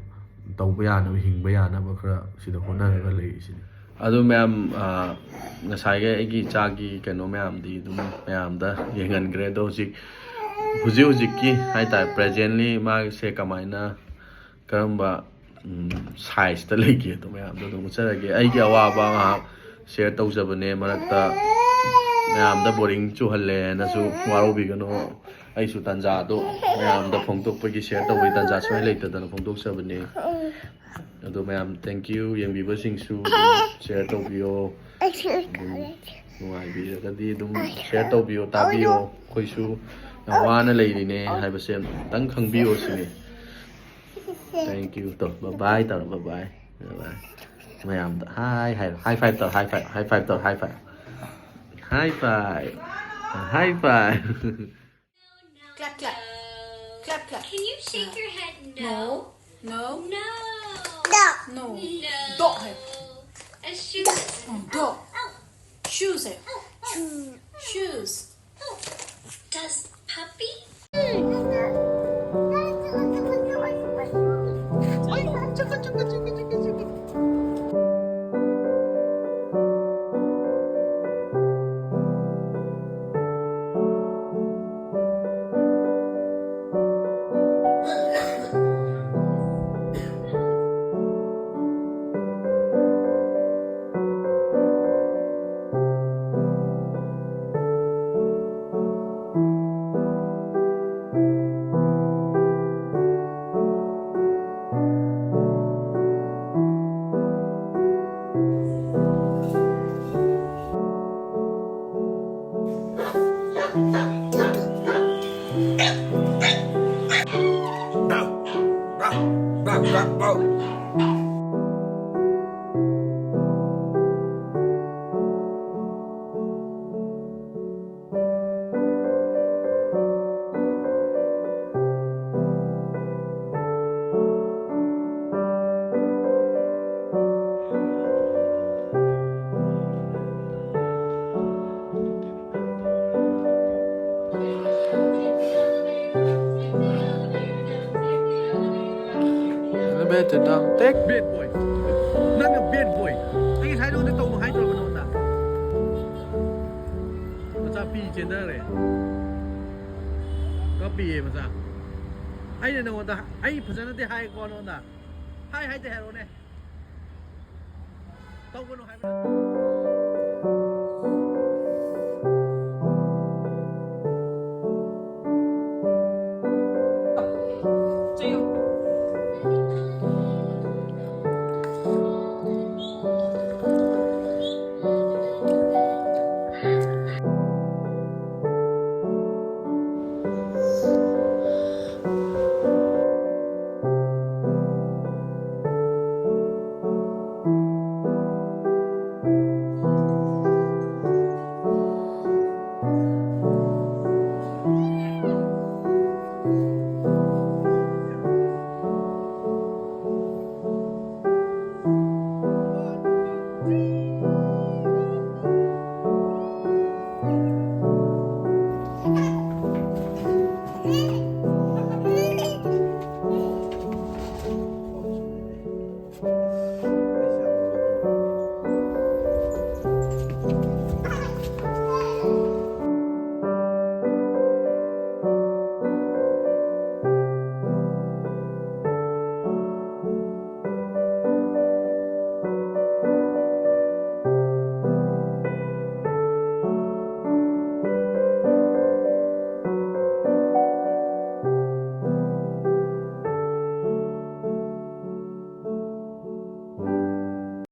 ꯇꯧꯕ ꯌꯥꯅꯕ, ꯍꯤꯡꯕ ꯌꯥꯅꯕ ꯈꯔ ꯁꯤꯗ ꯍꯣꯠꯅꯔꯒ ꯂꯩꯔꯤꯁꯤꯅꯤ꯫ ꯑꯗꯨ ꯃꯌꯥꯝ, ꯑ, ꯉꯁꯥꯏꯒꯤ ꯑꯩꯒꯤ ꯏꯆꯥꯒꯤ ꯀꯩꯅꯣ ꯃꯌꯥꯝꯗꯤ ꯑꯗꯨꯝ ꯃꯌꯥꯝꯗ ꯌꯦꯡꯍꯟꯈ꯭ꯔꯦ꯫ ꯑꯗꯣ ꯍꯧꯖꯤꯛ, ꯍꯧꯖꯤꯛ ꯍꯧꯖꯤꯛꯀꯤ ꯍꯥꯏꯇꯥꯔꯦ, presently ꯃꯥꯒꯤꯁꯦ ꯀꯃꯥꯏꯅ, ꯀꯔꯝꯕ, ꯎꯝ, size ꯇ ꯂꯩꯒꯦ ꯑꯗꯣ ꯃꯌꯥꯝꯗꯣ ꯑꯗꯨꯝ ꯎꯠꯆꯔꯒꯦ꯫ ꯑꯩꯒꯤ ꯑꯋꯥꯕ ꯉꯥꯏꯍꯥꯛ share ꯇꯧꯖꯕꯅꯦ, ꯃꯔꯛꯇ ꯃꯌꯥꯝꯗ boring ꯆꯨꯍꯜꯂꯦꯅꯁꯨ ꯋꯥꯔꯧꯕꯤꯒꯅꯨ꯫ ꯑꯩꯁꯨ ꯇꯥꯟꯖꯥꯗꯣ ꯃꯌꯥꯝꯗ ꯐꯣꯡꯗꯣꯛꯄꯒꯤ, share ꯇꯧꯕꯒꯤ ꯇꯥꯟꯖꯥ ꯁꯨꯡꯂꯩ ꯂꯩꯇꯗꯅ ꯐꯣꯡꯗꯣꯛꯆꯕꯅꯦ꯫ ꯑꯗꯣ ꯃꯌꯥꯝ, thank you꯫ ꯌꯦꯡꯕꯤꯕꯁꯤꯡꯁꯨ ꯑꯗꯨꯝ share ꯇꯧꯕꯤꯌꯣ, ꯑꯗꯨꯝ ꯅꯨꯡꯉꯥꯏꯕꯤꯔꯒꯗꯤ ꯑꯗꯨꯝ share ꯇꯧꯕꯤꯌꯣ, ꯇꯥꯕꯤꯌꯣ꯫ ꯑꯩꯈꯣꯏꯁꯨ ꯌꯥꯝ ꯋꯥꯅ ꯂꯩꯔꯤꯅꯦ ꯍꯥꯏꯕꯁꯦ ꯑꯝꯇꯪ ꯈꯪꯕꯤꯌꯣ ꯁꯤꯅꯤ꯫ Thank you꯫ ꯇꯧ, bye bye ꯇꯧꯔꯣ, bye bye꯫ Bye bye꯫ ꯃꯌꯥꯝꯗ hi ꯍꯥꯏꯔꯣ, high five ꯇꯧꯔꯣ, high five, high five ꯇꯧꯔꯣ, high five꯫ High five꯫ High five꯫ Clap, clap. Clap, clap. Can you shake your head no? No. No. No. No. No. Dog है. A shoes. Oh, dog. Shoes है. Shoes. Does puppy? Better down. Take bad boy. ꯅꯪꯅ bad boy. ꯑꯩ ꯉꯁꯥꯏ ꯅꯉꯣꯟꯗ ꯇꯧꯅꯨ ꯍꯥꯏꯗ꯭ꯔꯕ ꯅꯉꯣꯟꯗ? ꯃꯆꯥ ꯄꯤ ꯆꯦꯟꯊꯈ꯭ꯔꯦ꯫ ꯀꯞꯄꯤꯌꯦ ꯃꯆꯥ꯫ ꯑꯩꯅ ꯅꯉꯣꯟꯗ, ꯑꯩ ꯐꯖꯅꯗꯤ ꯍꯥꯏꯀꯣ ꯅꯉꯣꯟꯗ꯫ ꯍꯥꯏ ꯍꯥꯏꯗꯦ ꯍꯥꯏꯔꯛꯑꯣꯅꯦ꯫ ꯇꯧꯒꯅꯨ ꯍꯥꯏꯕ꯫